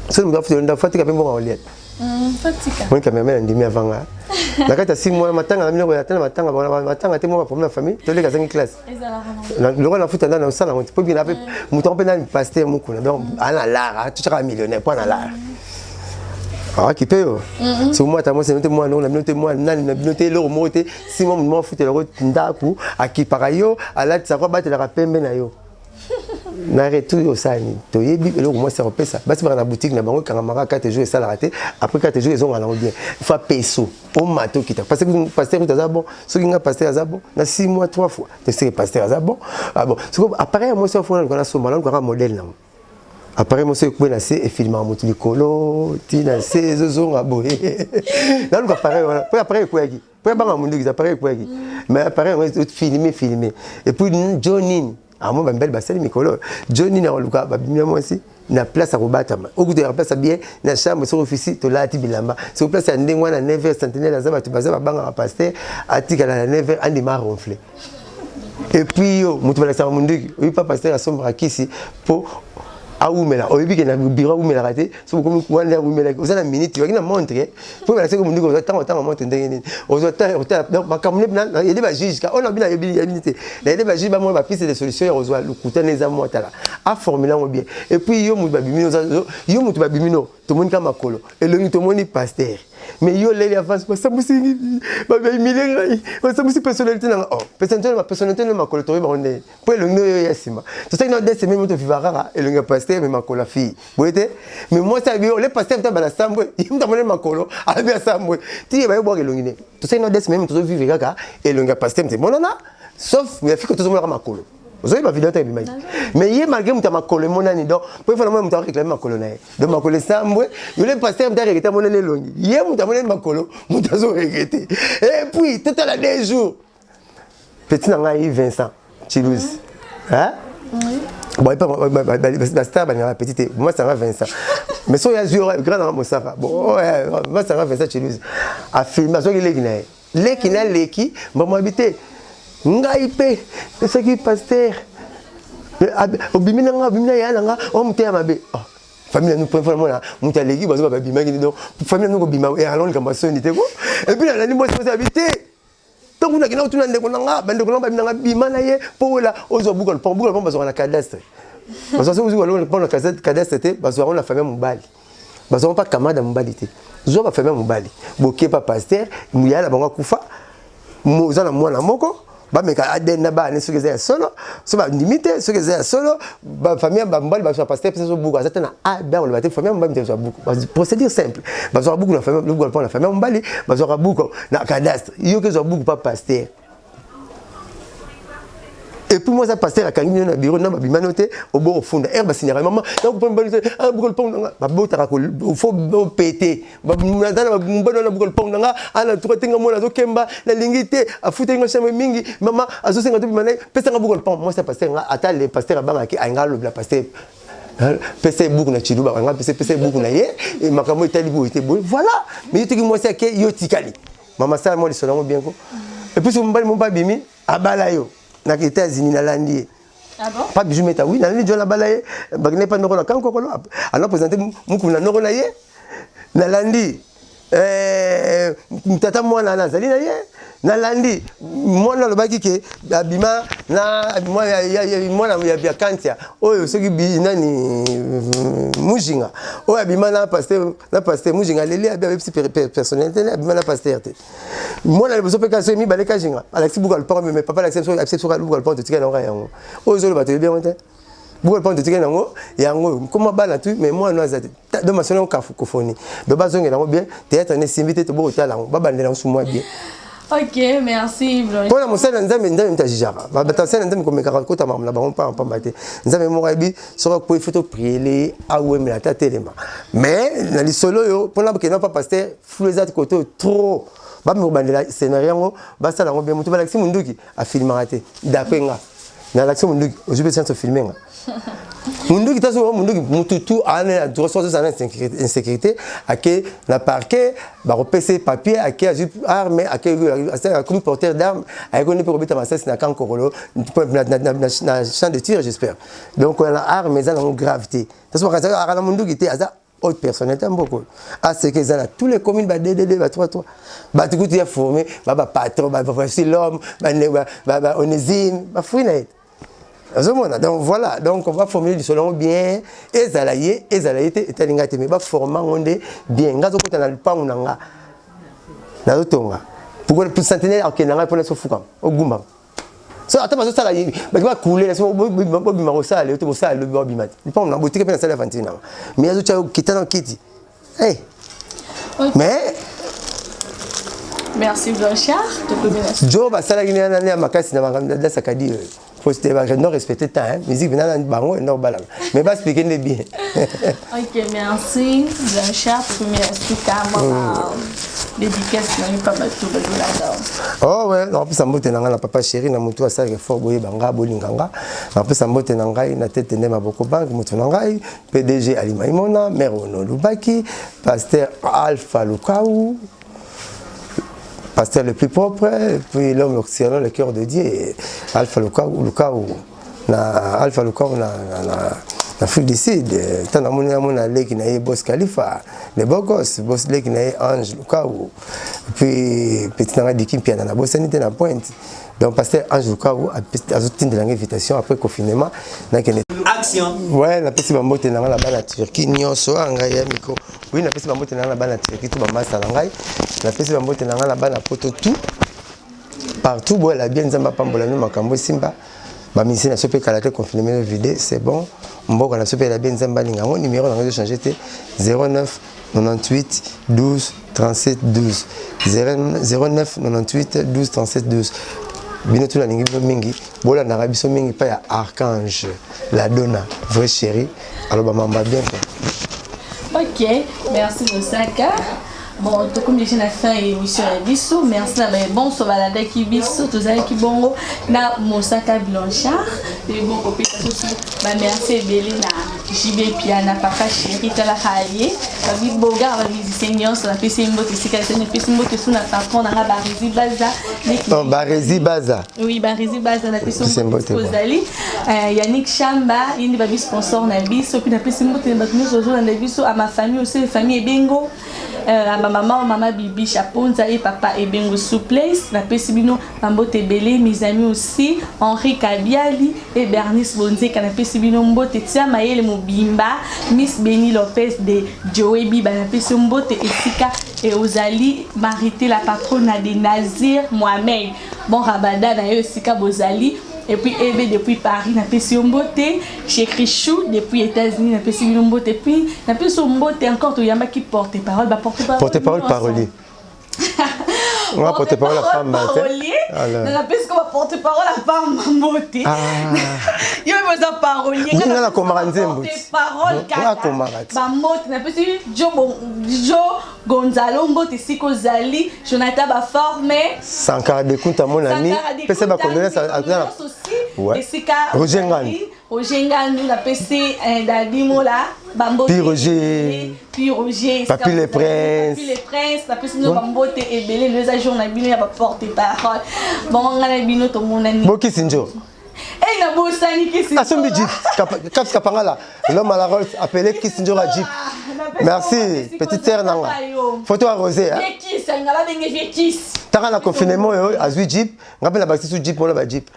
Soki moto afutela ndako, fatika mpe mbongo kolia. Moni cameraman andimi avanga na kati ya 6 mois. Matanga na bino ata na matanga, matanga te, mwa baproblème ya famille, toleka azangi classe lokola nafuta nda nasala yango te, mpo bina mpe moto yango mpe nani pasteur Mokuna. Donc ana lara totyaka millionnaire mpo ana lara awaki mpe yo soki mwata mwasi na bino te, mwana na bino te, mwana nani na bino te, eloko moko te. Sima moto moko afutelako ndako, akipaka yo, alatisaka, abatelaka pembe na yo, na retour oyo osala nini? Toyebi eloko mwasi akopesa. Basi baka na boutique na bango, ekangamaka 4 jours, esalaka te. Après 4 jours ezonga nango bien. Faut apeso omata, okita, parce que pasteur kutu aza bon. Soki nga pasteur aza bon na 6 mois 3 fois, toseke pasteur aza bon. Ah bon, sikoyo appareil ya mwasi afona, luka nasomba, nalukaka modèle nango. Appareil moso ekwe na se, efilmaka motu likolo ntina se, ezozonga boye. Naluka appareil wana mpo appareil ekweyaki, mpo yabanga monduki, appareil ekweyaki, mais appareil yango filme, filme. Et puis jo nini amo bamibali basali mikolo, jo nini akoluka babimi ya mwasi na place ya kobatama, okutaka place ya bien na chambre. Soki ofisi tolati bilamba, soki place ya ndenge wana, 9 heures sentinelle aza, bato baza babangaka pasteur, atikala na 9 heures, andima ronfle. Et puis yo moto balakisaka monduki, oyebi pa pasteur asombaka kisi mpo awumela, oyebi ke na bureau awumelaka te. So bokomi wana, awumelaki, oza na minute oyaki na montre mpo balakisaki monduki, ozwa ntango, ntango montre ndenge nini ozwa ntango makambo nayede bajuge ka oyo na bino ayebi yebi te, nayede bajuge bamona bapiste de solution ya kozwa lokuta na eza mwa tala aformule yango bien. Et puis yo moto babimi, yo moto babimi no, tomoni ka makolo, elongi tomoni pasteur. Mais yo leli avance basambusi bahumilie ngai, basambusi personnalité na nga. Oh, personnalité na personnalité na makolo toyeba ngo ndenge mpo elongi oyo ya nsima tosaki na deux semaines moto viva kaka elongi ya pasteur me makolo ya fille boye te. Mais mwasi abi ole pasteur moto abala sambwe, ye moto amoni makolo abi asambwe ti ye bayebwaka elongi ne. Tosaki na 2 semaines moto tozovivre kaka elongi ya pasteur moto emonana, sauf ya fille tozomonaka makolo. Ozoyeba video te ebimaki, mais ye malgré moto ya makolo emonani. Donc po ifana mona moto aréclame makolo na ye, donc makolo esambwe. Yo le pasteur moto aregretter amonani elongi, ye moto amonani makolo, moto azoregretter. Et puis totala 2 jours, petit na ngai Vincent Chiluzi, hein? Bon, bastar balingaka petit te. Masanga Vincent, mais soki azwi grand nanga mosaka. Bon, masanga Vincent Chiluzi afilme, azwaki leki na ye, leki na leki mbamo abi te. Ngai mpe soki pasteur obimi na nga, obimi na ya na nga o moto ya mabe. Famille na nous, première fois mona moto aleki bazo babimaki. Donc famille na nous kobima alon likambo ya soni te ko. Et puis nalandi mwasi, mwasi abi te. Ntango nakenda kotuna ndeko na nga, bandeko na nga babi na nga bima na ye mpo wela ozwa buka lopango. Buka lopango bazwaka na cadastre, bazwa soki ozwi lopango na cadastre te, bazwaka na famille ya mobali, bazwaka mpa camarade ya mobali te. Zwa bafamille ya mobali, boke pa pasteur, yaya na bango akufa, oza na mwana moko, bameka ADN na bana. Soki eza ya solo, so bandimi te. Soki eza ya solo, bafamille ya mobali bazwa pasteur pesa so buku aza te na a b koloba te. Famille ya mobali bazwa buku, procédure simple, bazwaka buku na famille, buku na famille ya mobali, bazwaka buku na cadastre. Yoki ezwa buku pa pasteur. Et puis moi, ça pasteur akangi bino na bureau na babimano te, obo ofunda ere basignaka mama nakopa buka lopango nanga. Babotaka fo opete naza na mobali wana, buka lopango nanga ana tuka tenga mwana azokemba, nalingi te, afutaki nga chambre mingi, mama azosenga tobima na ye, pesanga buka lopango. Mwasi ya pasteur nga, ata le pasteur abangaki, ainga alobela pasteur pesa buku na Chiluba, anga pesa pesa buku na ye makambo etali boye te boye. Voilà. Mais yo toki mwasi ake, yo tikali mama, sala mwa lisolo yango bien ko. Et puis mobali mo babimi abala yo na États-Unis, nalandi ye. Ah bon? Pa Bijou Meta, oui, nalandi John abala ye, bakende pa noko na kankokolo, ana présente mukulu na noko na ye. Nalandi tata mwana wana azali na ye. Nalandi mwana alobaki ke abima na mwana ya Kantia oyo, soki nani, Mujinga oyo abima na pasteur, na pasteur Mujinga aleli abi abebisi personnalité, abima na pasteur te. Mwana liboso mpe kasi mibale Kajinga alakisi buka lupango, mais papa alakisi biso buka lupango, totikali yango yango oyo ozoloba, toyebi yango te. Buka lupango totikali yango yango koma bana tu, mais mwana aza te. Donc masolo yango kofoni, donc bazongela yango bien. Théâtre ne esimbi te, tobo kotala yango, babandela yango sumwa bien. Ok, merci. Mpona mosali na Nzambe, Nzambe moto ajijaka bato. Basali na Nzambe komekaka kota makambo na bango mpamba pamba te. Nzambe moko ayebi soki akoyi fo topriele ye awemela ata telema. Mais na lisolo oyo mpona bokenda pa pasteur, flou eza kote oyo trop. Bameka kobandela scénario yango, basala yango bien. Moto balakisi munduki afilmaka te. D'après nga, nalakisi munduki, ozwi mpe chance ofilme nga munduki ta. Soki munduki, mutu tu ana na droit. Soki azozala na insécurité, ake na parquet, bakopesa ye papier, ake azwi arme, ake akomi porteur d'arme, ayekoni mpe kobeta masasi na kankokolo na champ de tir, j'espère. Donc na arme eza nango grave te. Taso aka na munduki te, aza haute personnalité ya mboka oyo aseke eza na tous les communes, ba ddd, ba 3 3, bato kutu ya formé ba bapatron, voici l'homme, ba Onésime, bafruit na ye azomona. Donc voilà, donc on va formuler lisolo yango bien. Ezala ye, ezala ye te, etali ngai te, mais baforma yango nde bien. Ngai azokota na lupangu na nga, nazotonga pourquoi centenaire akende na ngai mpona sofukama ogumbama. So ata bazosala baki bakule, bobima kosala lelo te, bosala lobi, babima te. Lupangu na botike mpe nasali aventure nanga, mais azotya kita na kiti. Mais Merci Blanchard. Jo basalaki nani ya makasi na makambo dasakadi oyo, faut non respecter temps, hein. Musique na bango no balanga, mais ba expliquer nde bien. Ok, merci Blanchard. Première suka moi dédicace na pa bato bazolanda. Oh ouais, napesa mbote na ngai na papa chéri, na motu asalaka effort boyeba nga, bolinga nga. Napesa mbote na ngai na tete nde maboko banke, motu na ngai PDG Alima Imona, mare Ono Lubaki, pasteur Alpha Lukau, pasteur le plus propre, et puis l'homme selon le cœur de Dieu, Alpha Lukau, Lukau, na Alpha Lukau na, na, na, Na Afrique du Sud, ntango namoni namona leki na ye Boss Khalifa, le beau gosse, boss leki na ye Ange Lukau, puis petit na ngai Diki Mpiana, nabosani te na pointe. Donc pasteur Ange Lukau azotindela ngai invitation après confinement nakende. Action. Ouais, napesi bambote na ngai na bana Turquie nyonso a ngai ya micro. Oui, napesi bambote na ngai na bana Turquie tout bamasa na ngai. Napesi bambote na ngai na bana poto tout. Partout boyela bien Nzambe apambola bino makambo esimba. Ba musiciens na biso mpe kala te confinement vide, c'est bon. Mboka na biso mpe elabi Nzambe alinga yango. Numéro na ngai ezo changer te 09 98 12 37 12 09 98 12 37 12. Bino tu nalingi bino mingi, bolandaka biso mingi pa ya Archange la Donna, vrai chéri, aloba mamba bien quoi. Ok, merci Mosaka. Bon, tokomi déjà na fin ya émission ya biso. Merci na baye bonso balandaki biso, tozalaki bongo na Mosaka Blanchard. Et bon kopesa susu ba merci ebele na JB Piana, papa chéri talaka ye, babi bogar ba musicien nyonso napesi ye mbote esika eza, napesi mbote su na patron na nga Barezi Baza. Non, Barezi Baza. Oui, Barezi Baza napesi mbote ozali. Yannick Chamba, ye nde babi sponsor na biso, puis napesi mbote na bato nyonso ozolanda biso, à ma famille aussi, famille Ebengo. À ma maman, maman Bibi Chaponza et papa Ebengo Souplesse, napesi bino bambote ebele, mes amis aussi, Henri Kabiali et Bernice Bonzeka, napesi bino mbote, tia mayele mobimba, Miss Benny Lopez de Joey Biba, napesi mbote esika et ozali Marité la patronne de Nazir Mohamed. Bon Rabada na yo esika bozali. Et puis Ebe depuis Paris, napesi yo mbote, chez Chrishou depuis États-Unis, napesi bino mbote, et puis napesi yo mbote encore toyambaki porte-parole, ba porte-parole. Porte-parole parolier. Nga porte-parole ya pamba te. Parolier. Napesi ko ba porte-parole ya pamba mbote. Yo oza parolier. Nga nakomaka nzembo. Porte-parole kaka. Nga nakomaka te. Ba mbote napesi Jo Jo Gonzalo mbote esika ozali, Jonathan Baforme. Sankara de Kunta mon ami. Pesa ba condoléances à Ouais. Esika Roger Ngandu. Roger Ngandu napesi Dadi Mola bambote. Puis Roger. Puis Roger. Papi le Prince. Papi le Prince napesi bino bambote ebele lelo eza jour na bino ya ba porte-parole. Bongo nga na bino tomonani. Bokisi njo. Eh na bosani kisi. Asombi jeep. Caps Kapangala, l'homme à la Rolls appelé Kisindjora Jeep. Merci, petite sœur nanga. Photo arrosée hein. Vieux kis, ngala benge vieux kis. Taka na confinement yo azui jeep, ngape na bakisi jeep mona ba jeep.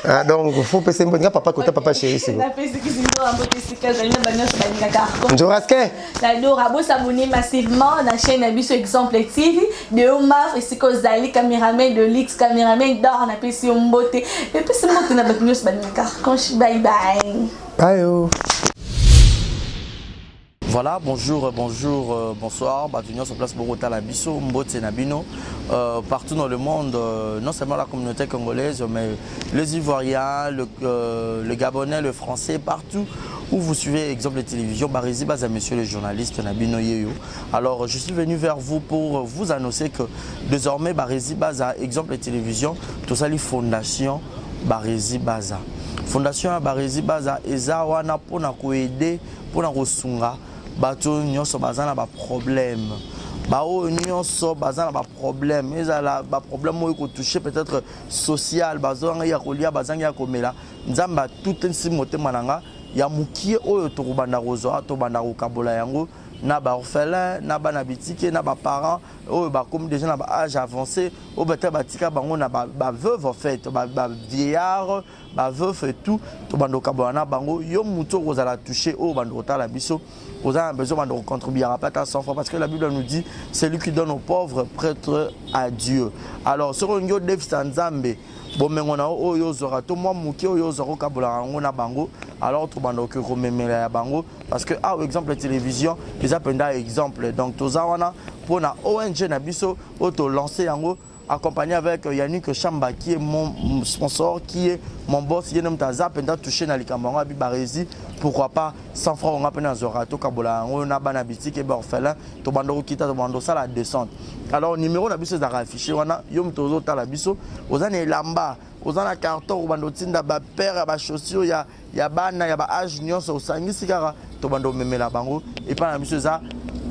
Ah, donc faut pese mbo nga papa kota papa chéri siko. Na pese Kisindjora mbote sika zali na banyo so balingaka. Njoraske. La Dora bo s'abonner massivement na chaîne na biso Exemple TV de Omar esika ozali cameraman de Lix, cameraman d'or na pesi yo mbote. Et puis mbote na bato nyonso balingaka. Bye bye. Bye. Yo. Voilà, bonjour, bonjour, bonsoir. Bato nyonso place bokotala biso, mbote na bino. Partout dans le monde, non seulement la communauté congolaise, mais les Ivoiriens, le Gabonais, le Français, partout où vous suivez Exemple de télévision, Barezi Baza, monsieur le journaliste Nabino Yeyo. Alors, je suis venu vers vous pour vous annoncer que désormais, Barezi Baza, Exemple de télévision, tout ça, les fondations Barezi Baza. Fondation Barezi Baza, eza wana pour na koaider, pour na kosunga, bato nyonso baza na ba problème. Ba oyo nyonso baza na ba problème, ezala ba problème oyo kotoucher peut-être social, bazangi ya kolia, bazangi ya komela. Nzambe atutisi motema na nga ya mokie oyo tokobanda kozwa, tobanda kokabola yango na ba orphelin, na bana bitike, na ba parents oyo bakomi déjà na ba âge avancé, oyo peut-être batika bango na ba veuve en fait, ba vieillard, ba veuf et tout, tobanda kokabola na bango. Yo moto okozala touché oyo banda kotala biso, oza na besoin banda kocontribuer ata 100 francs, parce que la Bible nous dit celui qui donne aux pauvres prête à Dieu. Alors soki olingi odefisa Nzambe bomengo na yo oyo ozwaka to mwa moke oyo ozwaka okabolaka yango na bango, alors tobanda koke komemela ya bango, parce que awa Exemple télévision eza mpenza exemple. Donc toza wana mpona ONG na biso oyo tolance yango, accompagné avec Yannick Chamba qui est mon sponsor, qui est mon boss, ye moto aza mpenza touché na likambo yango. Abi Barezi, pourquoi pas 100 francs onga mpe nazwaka tokabola yango na bana bitike ba orphelin, tobanda kokita, tobanda kosala descente. Alors numéro na biso ezalaka affiché wana. Yo moto ozotala biso, oza na elamba, oza na carton, obanda otinda bapaire ya bachaussure ya bana ya baage nyonso, osangisi kaka, tobanda omemela bango epai na biso. Eza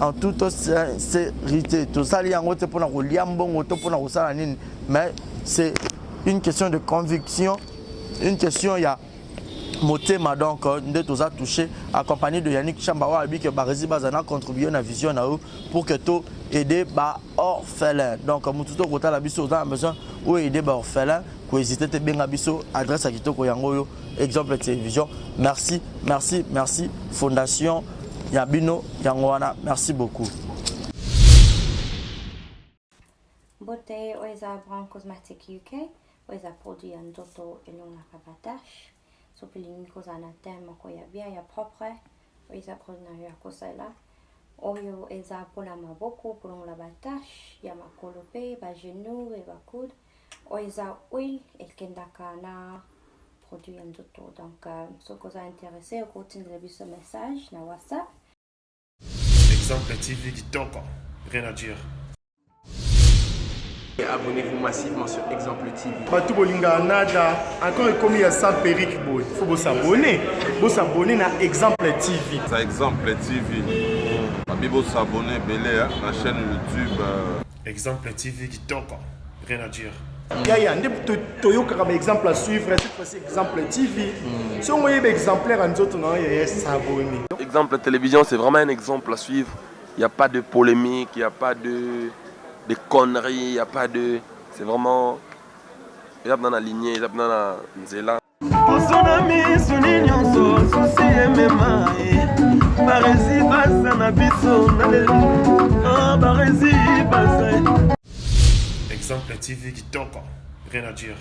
en toute sincérité, tosali yango te mpona kolia mbongo to mpona kosala nini, mais c'est une question de conviction, une question ya Motema donc nde toza touché, accompagné de Yannick Chamba oyo alobi ke Barezi baza na contribuer na vision na yo pour que to aider ba orphelin. Donc motu to kotala biso, oza na besoin oyo aider ba orphelin, kohésite te, benga biso, adresse ya kitoko yango oyo, Exemple Télévision. Merci, merci, merci. Fondation ya bino yango wana, merci beaucoup. Mbote, oyo eza Brown Cosmetic UK. Oyo eza produit ya nzoto, elongaka batache. Soki olingi kozala na teint moko ya bien, ya propre, oyo eza produit na yo ya kosalela. Oyo eza mpona maboko, kolongola batache ya makolo mpe bagenou e bacoude. Oyo eza huile ekendaka na produit ya nzoto. Donc soki oza intéressé, okotindela biso message na WhatsApp. Exemple TV kitoko, rien à dire. Abonnez-vous massivement sur Exemple TV. Bato bolingaka nada encore ekomi ya sans perruque boye, faut bosabone, bosabone na Exemple TV. Ça, Exemple TV. Babi bosabone ebele na chaîne YouTube. Exemple TV kitoko, rien à dire. Yaya nde toyokaka baexemple à suivre. Cette fois-ci, Exemple TV, soki oyeba exemplaire ya nzoto na yo, yaya, s'abonne. Exemple Télévision, c'est vraiment un exemple à suivre. Il n'y a pas de polémique, il n'y a pas de conneries, il n'y a pas de. C'est vraiment. Il y a dans la lignée, il y a dans la nzela. Poso na misuni nyonso, susi emema ye. Barezi baza na biso na lelo. Ah, Barezi baza. Exemple TV kitoko, rien à dire.